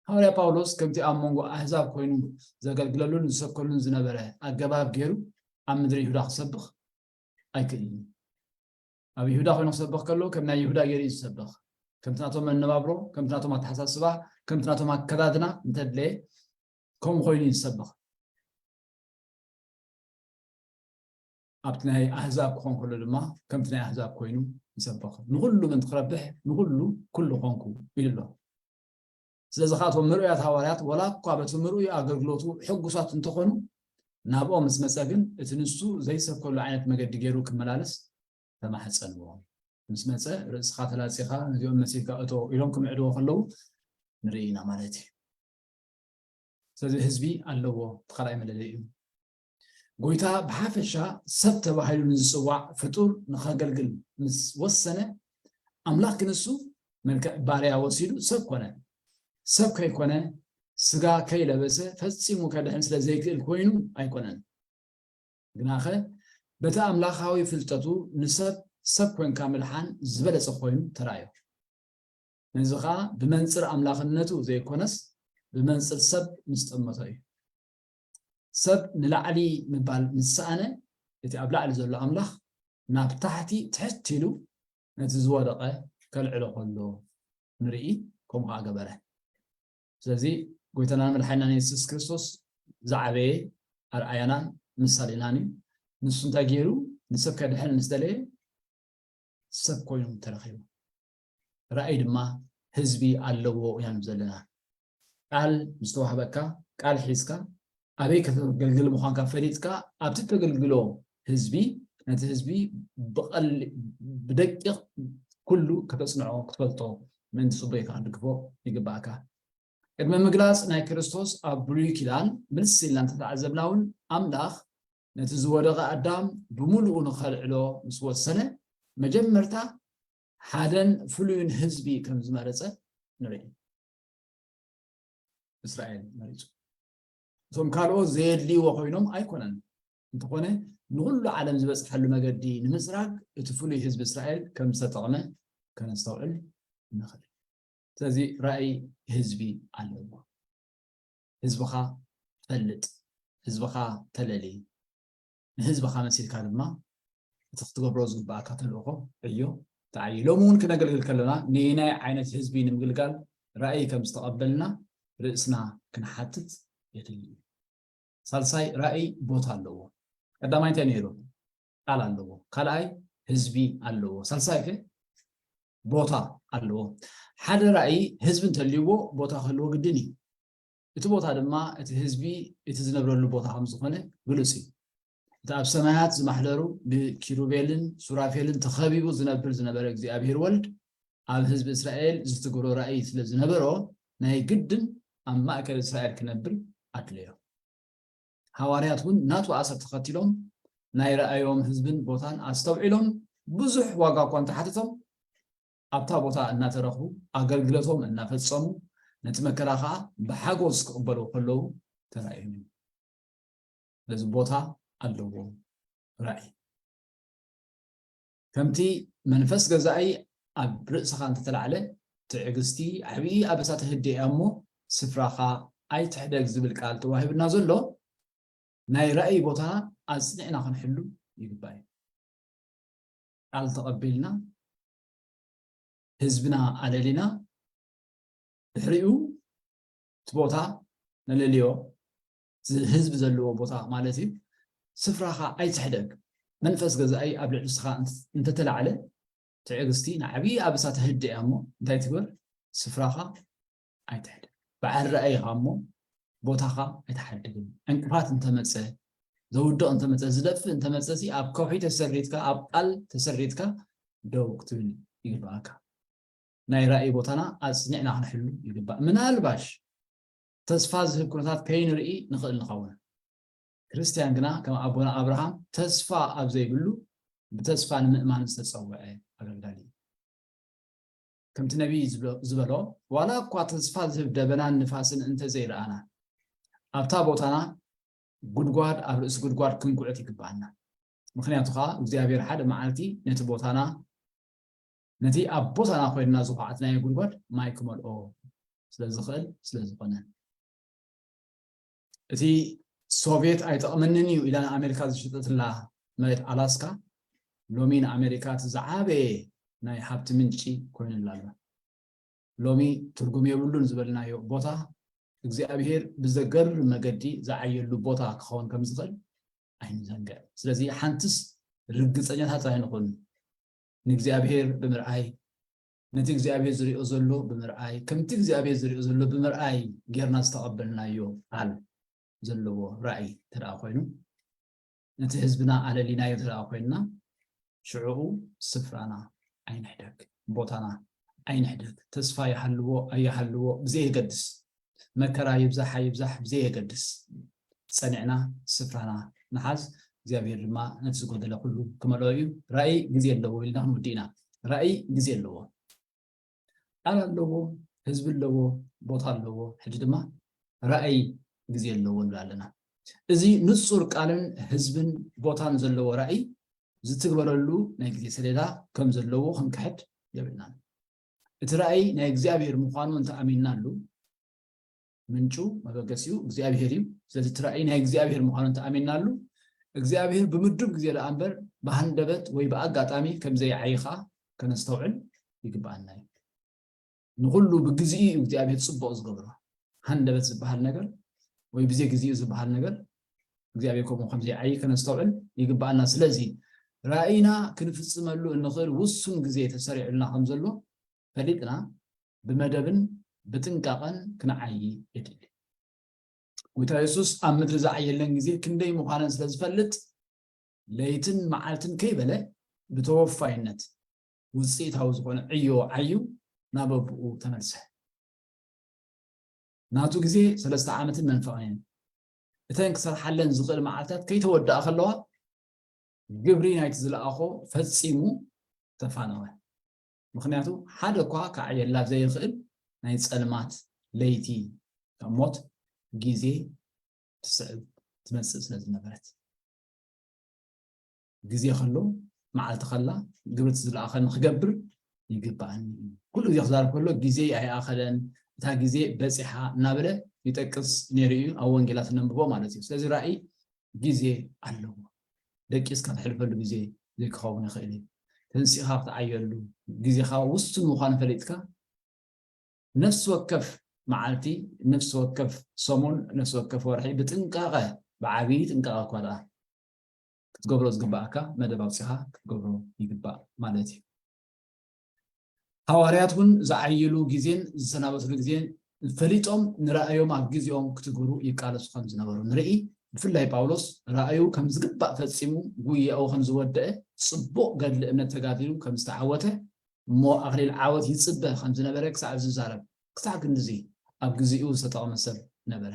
ሃዋርያ ጳውሎስ ከምቲ ኣብ መንጎ ኣህዛብ ኮይኑ ዘገልግለሉን ዝሰብከሉን ዝነበረ ኣገባብ ገይሩ ኣብ ምድሪ ይሁዳ ክሰብኽ ኣይክእልን እዩ። ኣብ ይሁዳ ኮይኑ ክሰብኽ ከሎ ከም ናይ ይሁዳ ገይሩ እዩ ዝሰብኽ። ከምቲ ናቶም መነባብሮ፣ ከምቲ ናቶም ኣተሓሳስባ፣ ከምቲ ናቶም ኣከዳድና እንተድለየ ከምኡ ኮይኑ እዩ ዝሰብኽ። ኣብቲ ናይ ኣህዛብ ክኾን ከሎ ድማ ከምቲ ናይ ኣህዛብ ኮይኑ ይሰብኽ። ንኹሉ ምእንቲ ክረብሕ ንኹሉ ኩሉ ኾንኩ ኢሉ ኣሎ። ስለዚ ከዓ እቶም ምርኡያት ሃዋርያት ዋላ እኳ በቲ ምርኡይ ኣገልግሎቱ ሕጉሳት እንተኾኑ፣ ናብኦም ምስ መጸ ግን እቲ ንሱ ዘይሰብከሉ ዓይነት መገዲ ገይሩ ክመላለስ ተማሕጸንዎ። ምስ መጸ ርእስኻ ተላጺኻ ነዚኦም መሲልካ እቶ ኢሎም ክምዕድዎ ከለዉ ንርኢ ኢና ማለት እዩ። ስለዚ ህዝቢ ኣለዎ፣ እቲ ካልኣይ መለለይኡ። ጎይታ ብሓፈሻ ሰብ ተባሂሉ ንዝጽዋዕ ፍጡር ንኸገልግል ምስ ወሰነ፣ ኣምላኽ ክንሱ መልክዕ ባርያ ወሲዱ ሰብ ኮነ። ሰብ ከይኮነ፣ ስጋ ከይለበሰ ፈጺሙ ከድሕን ስለ ዘይክእል ኮይኑ ኣይኮነን። ግናኸ በቲ ኣምላኻዊ ፍልጠቱ ንሰብ ሰብ ኮንካ ምድሓን ዝበለጸ ኮይኑ ተራእዮ። ነዚ ኸኣ ብመንጽር ኣምላኽነቱ ዘይኮነስ ብመንጽር ሰብ ምስ ጠመቶ እዩ። ሰብ ንላዕሊ ምባል ምስ ሰኣነ፣ እቲ ኣብ ላዕሊ ዘሎ ኣምላኽ ናብ ታሕቲ ትሕት ኢሉ ነቲ ዝወደቐ ከልዕሎ ከሎ ንርኢ፣ ከምኡ ኸኣ ገበረ። ስለዚ ጎይታናን መድሓኒናን የሱስ ክርስቶስ ዝዓበየ ኣርኣያናን ምሳሌናን እዩ። ንሱ እንታይ ገይሩ? ንሰብ ከድሕን ምስ ደለየ ሰብ ኮይኑ ተረኺቡ። ራእይ ድማ ህዝቢ ኣለዎ ኢና ንብል ዘለና። ቃል ምስ ተዋህበካ፣ ቃል ሒዝካ፣ ኣበይ ከተገልግል ምዃንካ ፈሊጥካ፣ ኣብቲ ተገልግሎ ህዝቢ፣ ነቲ ህዝቢ ብቐል-፣ ብደቂቕ ኩሉ ከተጽንዖ፣ ክትፈልጦ፣ ምእንቲ ጽቡቕ ኢልካ ክትድግፎ ይግባእካ። ቅድሚ ምግላጽ ናይ ክርስቶስ ኣብ ብሉይ ኪዳን፣ ምልስ ኢልና እንተተዓዘብና እውን፣ ኣምላኽ ነቲ ዝወደቐ ኣዳም ብምሉኡ ንኸልዕሎ ምስ ወሰነ፣ መጀመርታ ሓደን ፍሉይን ህዝቢ ከም ዝመረጸ ንርኢ። እስራኤል መሪጹ። እቶም ካልኦት ዘየድልይዎ ኮይኖም ኣይኮነን። እንተኾነ፣ ንኹሉ ዓለም ዝበጽሓሉ መገዲ ንምጽራግ እቲ ፍሉይ ህዝቢ እስራኤል ከም ዝተጠቕመ ከነስተውዕል ንኽእል። ስለዚ ራእይ ህዝቢ ኣለዎ። ህዝብኻ ፈልጥ፣ ህዝብኻ ተለሊ፣ ንህዝብኻ መሲልካ ድማ እቲ ክትገብሮ ዝግባኣካ ተልእኾ ዕዮ ተዓይዮ። ሎሚ እውን ክነገልግል ከለና ንየናይ ዓይነት ህዝቢ ንምግልጋል ራእይ ከም ዝተቐበልና ርእስና ክንሓትት የድሊ እዩ። ሳልሳይ ራእይ ቦታ ኣለዎ። ቀዳማይ እንታይ ነይሩ? ቃል ኣለዎ። ካልኣይ ህዝቢ ኣለዎ። ሳልሳይ ከ ቦታ ኣለዎ። ሓደ ራእይ ህዝቢ እንተልይዎ ቦታ ክህልዎ ግድን እዩ። እቲ ቦታ ድማ እቲ ህዝቢ እቲ ዝነብረሉ ቦታ ከም ዝኾነ ግሉጽ እዩ። እቲ ኣብ ሰማያት ዝማሕደሩ ብኪሩቤልን ሱራፌልን ተኸቢቡ ዝነብር ዝነበረ እግዚኣብሔር ወልድ ኣብ ህዝቢ እስራኤል ዝትግብሮ ራእይ ስለ ዝነበሮ ናይ ግድን ኣብ ማእከል እስራኤል ክነብር ኣድለዮ። ሃዋርያት እውን ናቱ ኣሰር ተኸቲሎም ናይ ረኣዮም ህዝብን ቦታን ኣስተውዒሎም ብዙሕ ዋጋ እኳ እንተሓተቶም ኣብታ ቦታ እናተረኽቡ ኣገልግሎቶም እናፈጸሙ ነቲ መከራ ኸዓ ብሓጎስ ክቕበልዎ ከለዉ ተራእዮም እዮም። ስለዚ ቦታ ኣለዎ ራእይ። ከምቲ መንፈስ ገዛኢ ኣብ ርእስኻ እንተተላዕለ ትዕግስቲ ዓብዪ ኣበሳ ተህድእ እያ እሞ ስፍራኻ ኣይትሕደግ ዝብል ቃል ተዋሂብና ዘሎ ናይ ራእይ ቦታ ኣጽኒዕና ክንሕሉ ይግባእ እዩ። ቃል ተቐቢልና ህዝብና ኣለሊና ድሕሪኡ እቲ ቦታ ነለልዮ፣ እዚ ህዝቢ ዘለዎ ቦታ ማለት እዩ። ስፍራኻ ኣይትሕደግ። መንፈስ ገዛኢ ኣብ ልዕሊ ንስኻ እንተ-፣ እንተተላዕለ ትዕግስቲ ንዓብዪ ኣበሳ ተህድእ እያ እሞ እንታይ ትግበር? ስፍራኻ ኣይትሕደግ። በዓል ራእይ ኢኻ እሞ ቦታኻ ኣይትሓድግን። ዕንቅፋት እንተመጸ፣ ዘውድቕ እንተመጸ፣ ዝደፍእ እንተመጸ ሲ ኣብ ከውሒ ተሰሪትካ፣ ኣብ ቃል ተሰሪትካ ደው ክትብል ይግባኣካ። ናይ ራእይ ቦታና ኣጽኒዕና ክንሕሉ ይግባእ። ምናልባሽ ተስፋ ዝህብ ኩነታት ከይንርኢ ንኽእል ንኸውን። ክርስትያን ግና ከም ኣቦና ኣብርሃም ተስፋ ኣብ ዘይብሉ ብተስፋ ንምእማን ዝተጸውዐ ኣገልጋሊ እዩ። ከምቲ ነቢይ ዝበሎ፣ ዋላ እኳ ተስፋ ዝህብ ደበናን ንፋስን እንተዘይረኣና፣ ኣብታ ቦታና ጉድጓድ ኣብ ርእሲ ጉድጓድ ክንኩዕት ይግብኣና። ምኽንያቱ ከዓ እግዚኣብሔር ሓደ መዓልቲ ነቲ ቦታና፣ ነቲ ኣብ ቦታና ኮይንና ዝኹዓትናዮ ጉድጓድ ማይ ክመልኦ ስለ ዝኽእል ስለ ዝኾነ። እቲ ሶቪየት ኣይጠቕመንን እዩ ኢላ ንኣሜሪካ ዝሸጠትላ መሬት ኣላስካ፣ ሎሚ ንኣሜሪካ እቲ ዝዓበየ ናይ ሃብቲ ምንጪ ኮይኑላ ኣሎ። ሎሚ ትርጉም የብሉን ዝበልናዮ ቦታ እግዚኣብሔር ብዘገርም መገዲ ዝዓየሉ ቦታ ክኸውን ከም ዝኽእል ኣይንዘንግዕ። ስለዚ ሓንትስ ርግጸኛታት ኣይንኹን። ንእግዚኣብሔር ብምርኣይ፣ ነቲ እግዚኣብሔር ዝሪኦ ዘሎ ብምርኣይ፣ ከምቲ እግዚኣብሔር ዝሪኦ ዘሎ ብምርኣይ ጌርና ዝተቐበልናዮ ቃል ዘለዎ ራእይ እንተ ደኣ ኮይኑ፣ ነቲ ህዝብና ኣለሊናዮ እንተ ደኣ ኮይንና፣ ሽዕኡ ስፍራና ኣይንሕደግ፣ ቦታና ኣይንሕደግ። ተስፋ ይሃልዎ ኣይሃልዎ ብዘየገድስ፣ መከራ ይብዛሕ ኣይብዛሕ ብዘየገድስ፣ ጸኒዕና ስፍራና ንሓዝ። እግዚኣብሔር ድማ ነቲ ዝጎደለ ኩሉ ክመልኦ እዩ። ራእይ ግዜ ኣለዎ ኢልና ክንውድእ ኢና። ራእይ ግዜ ኣለዎ። ቃል ኣለዎ፣ ህዝቢ ኣለዎ፣ ቦታ ኣለዎ። ሕጂ ድማ ራእይ ግዜ ኣለዎ ንብል ኣለና። እዚ ንጹር ቃልን ህዝብን ቦታን ዘለዎ ራእይ ዝትግበረሉ ናይ ግዜ ሰሌዳ ከም ዘለዎ ክንክሕድ የብልናን። እቲ ራእይ ናይ እግዚኣብሔር ምዃኑ እንተኣሚንናሉ፣ ምንጩ መበገሲኡ እግዚኣብሔር እዩ። ስለዚ እቲ ራእይ ናይ እግዚኣብሔር ምዃኑ እንተኣሚንናሉ፣ እግዚኣብሔር ብምዱብ ግዜ ደኣ እምበር ብሃንደበት ወይ ብኣጋጣሚ ከም ዘይዓዪ ኸኣ ከነስተውዕል ይግብኣና እዩ። ንኹሉ ብግዜኡ እዩ እግዚኣብሔር ጽቡቕ ዝገብሮ። ሃንደበት ዝበሃል ነገር ወይ ብዘይ ግዜኡ ዝበሃል ነገር እግዚኣብሔር ከምኡ ከም ዘይዓዪ ከነስተውዕል ይግብኣና። ስለዚ ራእይና ክንፍጽመሉ እንኽእል ውሱን ግዜ ተሰሪዑልና ከም ዘሎ ፈሊጥና ብመደብን ብጥንቃቐን ክንዓዪ የድሊ። ጎይታ የሱስ ኣብ ምድሪ ዝዓየለን ግዜ ክንደይ ምዃነን ስለ ዝፈልጥ ለይትን መዓልትን ከይበለ ብተወፋይነት ውፅኢታዊ ዝኾነ ዕዮ ዓዩ ናብ ኣቦኡ ተመልሰ። ናቱ ግዜ ሰለስተ ዓመትን መንፈቕን እየን። እተን ክሰርሓለን ዝኽእል መዓልታት ከይተወድኣ ከለዋ ግብሪ ናይቲ ዝለኣኾ ፈጺሙ ተፋነወ። ምኽንያቱ ሓደ እኳ ክዓየላ ዘይኽእል ናይ ጸልማት ለይቲ ካብ ሞት ግዜ ትስዕብ ትመጽእ ስለ ዝነበረት። ግዜ ከሎ መዓልቲ ከላ ግብሪ ዝለኣኸኒ ክገብር ይግብኣኒ እዩ። ኩሉ ግዜ ክዛረብ ከሎ ግዜ ኣይኣኸለን፣ እታ ግዜ በጺሓ እናበለ ይጠቅስ ነይሩ እዩ ኣብ ወንጌላት እነንብቦ ማለት እዩ። ስለዚ ራእይ ግዜ ኣለዎ። ደቂስካ ትሕልፈሉ ግዜ ዘይክኸውን ይኽእል እዩ። ተንሲእኻ ክትዓየሉ ግዜኻ ውሱን ምዃኑ ፈሊጥካ ነፍሲ ወከፍ መዓልቲ፣ ነፍሲ ወከፍ ሰሙን፣ ነፍሲ ወከፍ ወርሒ ብጥንቃቐ፣ ብዓብዪ ጥንቃቐ እኳ ደኣ ክትገብሮ ዝግብኣካ መደብ ኣውፂኻ ክትገብሮ ይግባእ ማለት እዩ። ሃዋርያት እውን ዝዓይሉ ግዜን ዝሰናበትሉ ግዜን ፈሊጦም ንራእዮም ኣብ ግዜኦም ክትግብሩ ይቃለሱ ከም ዝነበሩ ንርኢ። ብፍላይ ጳውሎስ ራእዩ ከም ዝግባእ ፈጺሙ ጉያኡ ከም ዝወደአ ጽቡቕ ገድሊ እምነት ተጋዲሉ ከም ዝተዓወተ እሞ ኣኽሊል ዓወት ይጽበ ከም ዝነበረ ክሳዕ ዝዛረብ ክሳዕ ክንድዚ ኣብ ግዜኡ ዝተጠቕመ ሰብ ነበረ።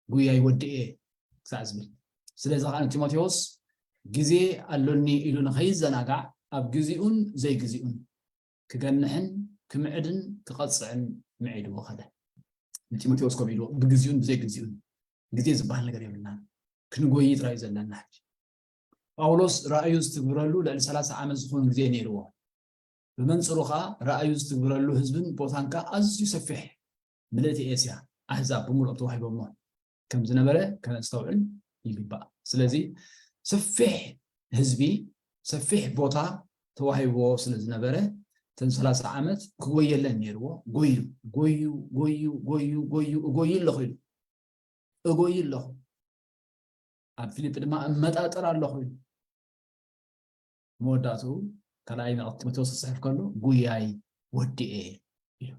ጉያይ ወዲኤ ክሳዕ ዝብል። ስለዚ ከዓ ንጢሞቴዎስ ግዜ ኣሎኒ ኢሉ ንኸይዘናጋዕ ኣብ ግዜኡን ዘይግዜኡን ክገንሕን ክምዕድን ክቐፅዕን ምዒድዎ ኸደ። ንጢሞቴዎስ ከምኡ ኢልዎ ብግዜኡን ብዘይግዜኡን ግዜ ዝበሃል ነገር የብልናን። ክንጎይ ጥራይ እዩ ዘለና ሕጂ። ጳውሎስ ራእዩ ዝትግብረሉ ልዕሊ ሰላሳ ዓመት ዝኾን ግዜ ነይርዎ። ብመንፅሩ ከዓ ራእዩ ዝትግብረሉ ህዝብን ቦታን ከዓ ኣዝዩ ሰፊሕ ምልእቲ ኤስያ ኣህዛብ ብምሉኦም ተዋሂቦሞ ከም ዝነበረ ከነስተውዕል ይግባእ። ስለዚ ሰፊሕ ህዝቢ ሰፊሕ ቦታ ተዋሂብዎ ስለ ዝነበረ እተን ሰላሳ ዓመት ክጎየለን ነይርዎ። ጎዩ ጎዩ ጎዩ ጎዩ ጎዩ እጎዩ ኣለኹ ኢሉ እጎዩ ኣለኹ ኣብ ፊልጲ ድማ እመጣጠር ኣለኹ ኢሉ መወዳእትኡ ካልኣይ መልእኽቲ ጢሞቴዎስ ክፅሕፍ ከሎ ጉያይ ወዲኤ ኢሉ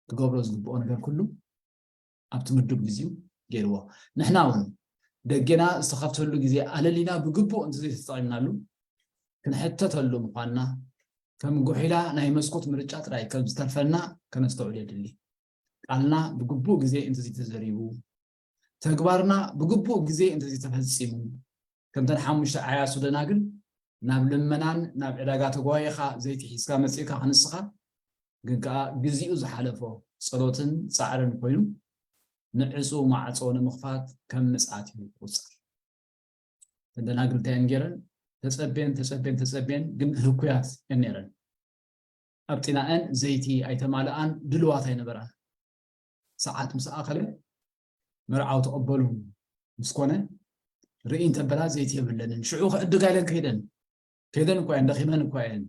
ክገብሮ ዝግብኦ ነገር ኩሉ ኣብቲ ምዱብ ግዜኡ ገይርዎ። ንሕና እውን ደጌና ዝተኸፍተሉ ግዜ ኣለሊና ብግቡእ እንተዘይተጠቒምናሉ ክንሕተተሉ ምዃንና ከም ጉሒላ ናይ መስኮት ምርጫ ጥራይ ከም ዝተርፈና ከነስተውዕል የድሊ። ቃልና ብግቡእ ግዜ እንተዘይተዘሪቡ፣ ተግባርና ብግቡእ ግዜ እንተዘይተፈጺሙ፣ ከምተን ሓሙሽተ ዓያሱ ደናግል ናብ ልመናን ናብ ዕዳጋ ተጓይኻ ዘይቲ ሒዝካ መጺእካ ክንስኻ ግን ከዓ ግዜኡ ዝሓለፎ ጸሎትን ጻዕርን ኮይኑ ንዕጹ ማዕጾ ንምኽፋት ከም ምጽኣት እዩ ዝቁጸር። ተደናግልታየን ገይረን ተጸቤን ተጸቤን ተጸቤን ግን ህኩያት እየን ነይረን። ኣብጢናአን ዘይቲ ኣይተማልኣን ድልዋት ኣይነበራን። ሰዓት ምስ ኣኸለ መርዓው ተቐበሉ ምስ ኮነ ርኢ እንተበላ ዘይቲ የብለንን። ሽዑ ክዕድጋ ኢለን ከይደን ከይደን እኳ እየን ደኺመን እኳ እየን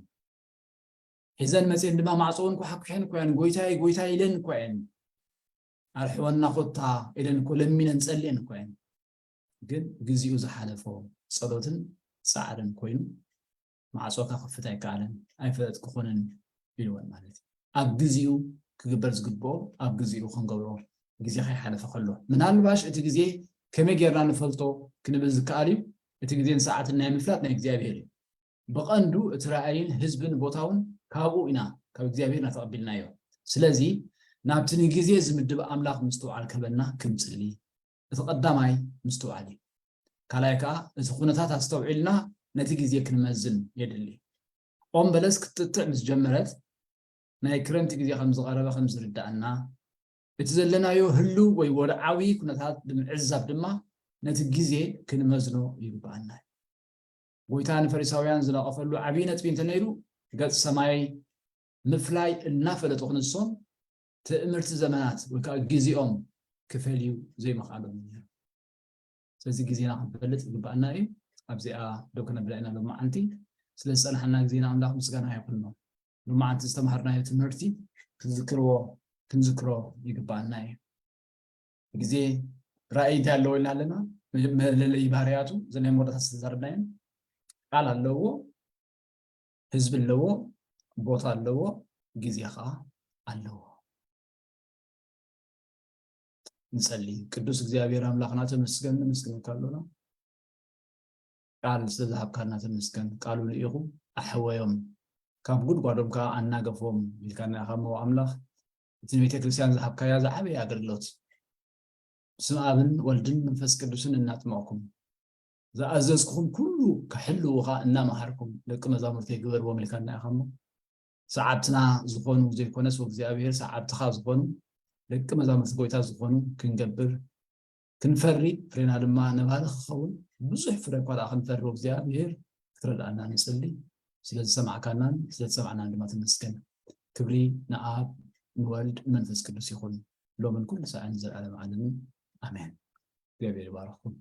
ሒዘን መፅየን ድማ ማዕፀውን ኳሓኩሐን እኳ እየን ጎይታይ ጎይታይ ኢለን እኳ እየን ኣርሕወና ኮታ ኢለን እኮ ለሚነን ፀልየን እኳ እየን ግን ግዜኡ ዝሓለፎ ፀሎትን ፃዕርን ኮይኑ ማዕፆ ከኽፍት ኣይከኣለን ኣይፈለጥኩኹንን ኢልወን ማለት እዩ ኣብ ግዜኡ ክግበር ዝግብኦ ኣብ ግዜኡ ክንገብሮ ግዜ ከይሓለፈ ከሎ ምናልባሽ እቲ ግዜ ከመይ ጌርና ንፈልጦ ክንብል ዝከኣል እዩ እቲ ግዜን ሰዓትን ናይ ምፍላጥ ናይ እግዚኣብሔር እዩ ብቐንዱ እቲ ራእይን ህዝብን ቦታውን ካብኡ ኢና ካብ እግዚኣብሔር ኢና ተቐቢልናዮ ስለዚ ናብቲ ንግዜ ዝምድብ ኣምላኽ ምስትውዓል ክህበና ክንጽሊ እቲ ቀዳማይ ምስትውዓል እዩ ካልኣይ ከዓ እቲ ኩነታት ኣስተውዒልና ነቲ ግዜ ክንመዝን የድሊ ኦም በለስ ክትጥጥዕ ምስ ጀመረት ናይ ክረምቲ ግዜ ከም ዝቐረበ ከም ዝርዳእና እቲ ዘለናዮ ህልው ወይ ወድዓዊ ኩነታት ብምዕዛብ ድማ ነቲ ግዜ ክንመዝኖ ይግባኣና እዩ ጎይታ ንፈሪሳውያን ዝነቐፈሉ ዓብዪ ነጥቢ እንተነይሩ ገፅ ሰማይ ምፍላይ እናፈለጡ ክንሶም ትእምርቲ ዘመናት ወይ ከዓ ግዜኦም ክፈልዩ ዘይምኽኣሎም እዩ ነይሩ ስለዚ ግዜና ክንፈልጥ ይግባኣና እዩ ኣብዚኣ ደው ከነብላ ኢና ሎመዓንቲ ስለ ዝፀናሓና ግዜና ኣምላኽ ምስጋና ይኹኖ ሎመዓንቲ ዝተምሃርናዮ ትምህርቲ ክንዝክርዎ ክንዝክሮ ይግባኣና እዩ ግዜ ራእይ እንታይ ኣለዎ ኢልና ኣለና መለለይ ባህርያቱ ዘናይ መወዳእታ ዝተዛረብናዮም ቃል ኣለዎ ህዝቢ ኣለዎ ቦታ ኣለዎ ግዜ ከዓ ኣለዎ ንጸሊ ቅዱስ እግዚኣብሔር ኣምላኽና ተመስገን ንምስግነካ ኣሎና ቃል ስለዝሃብካና ተመስገን ቃሉ ልኢኹ ኣሕወዮም ካብ ጉድጓዶም ከዓ ኣናገፎም ኢልካና ኢኻ ሞ ኣምላኽ እቲ ንቤተ ክርስቲያን ዝሃብካያ ዝዓበየ ኣገልግሎት ብስም ኣብን ወልድን መንፈስ ቅዱስን እናጥመቕኩም ዝኣዘዝኩኹም ኩሉ ክሕልውኻ እናመሃርኩም ደቂ መዛሙርተይ ግበርዎም ኢልካና ኢኻ እሞ ሰዓብትና ዝኾኑ ዘይኮነስ እግዚኣብሔር ሰዓብትኻ ዝኾኑ ደቂ መዛሙርቲ ጎይታ ዝኾኑ ክንገብር ክንፈሪ ፍሬና ድማ ነባሪ ክኸውን ብዙሕ ፍረ እኳ ደኣ ክንፈሪ እግዚኣብሔር ክትረድኣና ንፅሊ ስለዝሰማዕካናን ስለዝሰማዕናን ድማ ተመስገን ክብሪ ንኣብ ንወልድ ንመንፈስ ቅዱስ ይኹን ሎምን ኩሉ ሰዓን ዘለዓለም ዓለምን ኣሜን እግዚኣብሔር ይባረኽኩም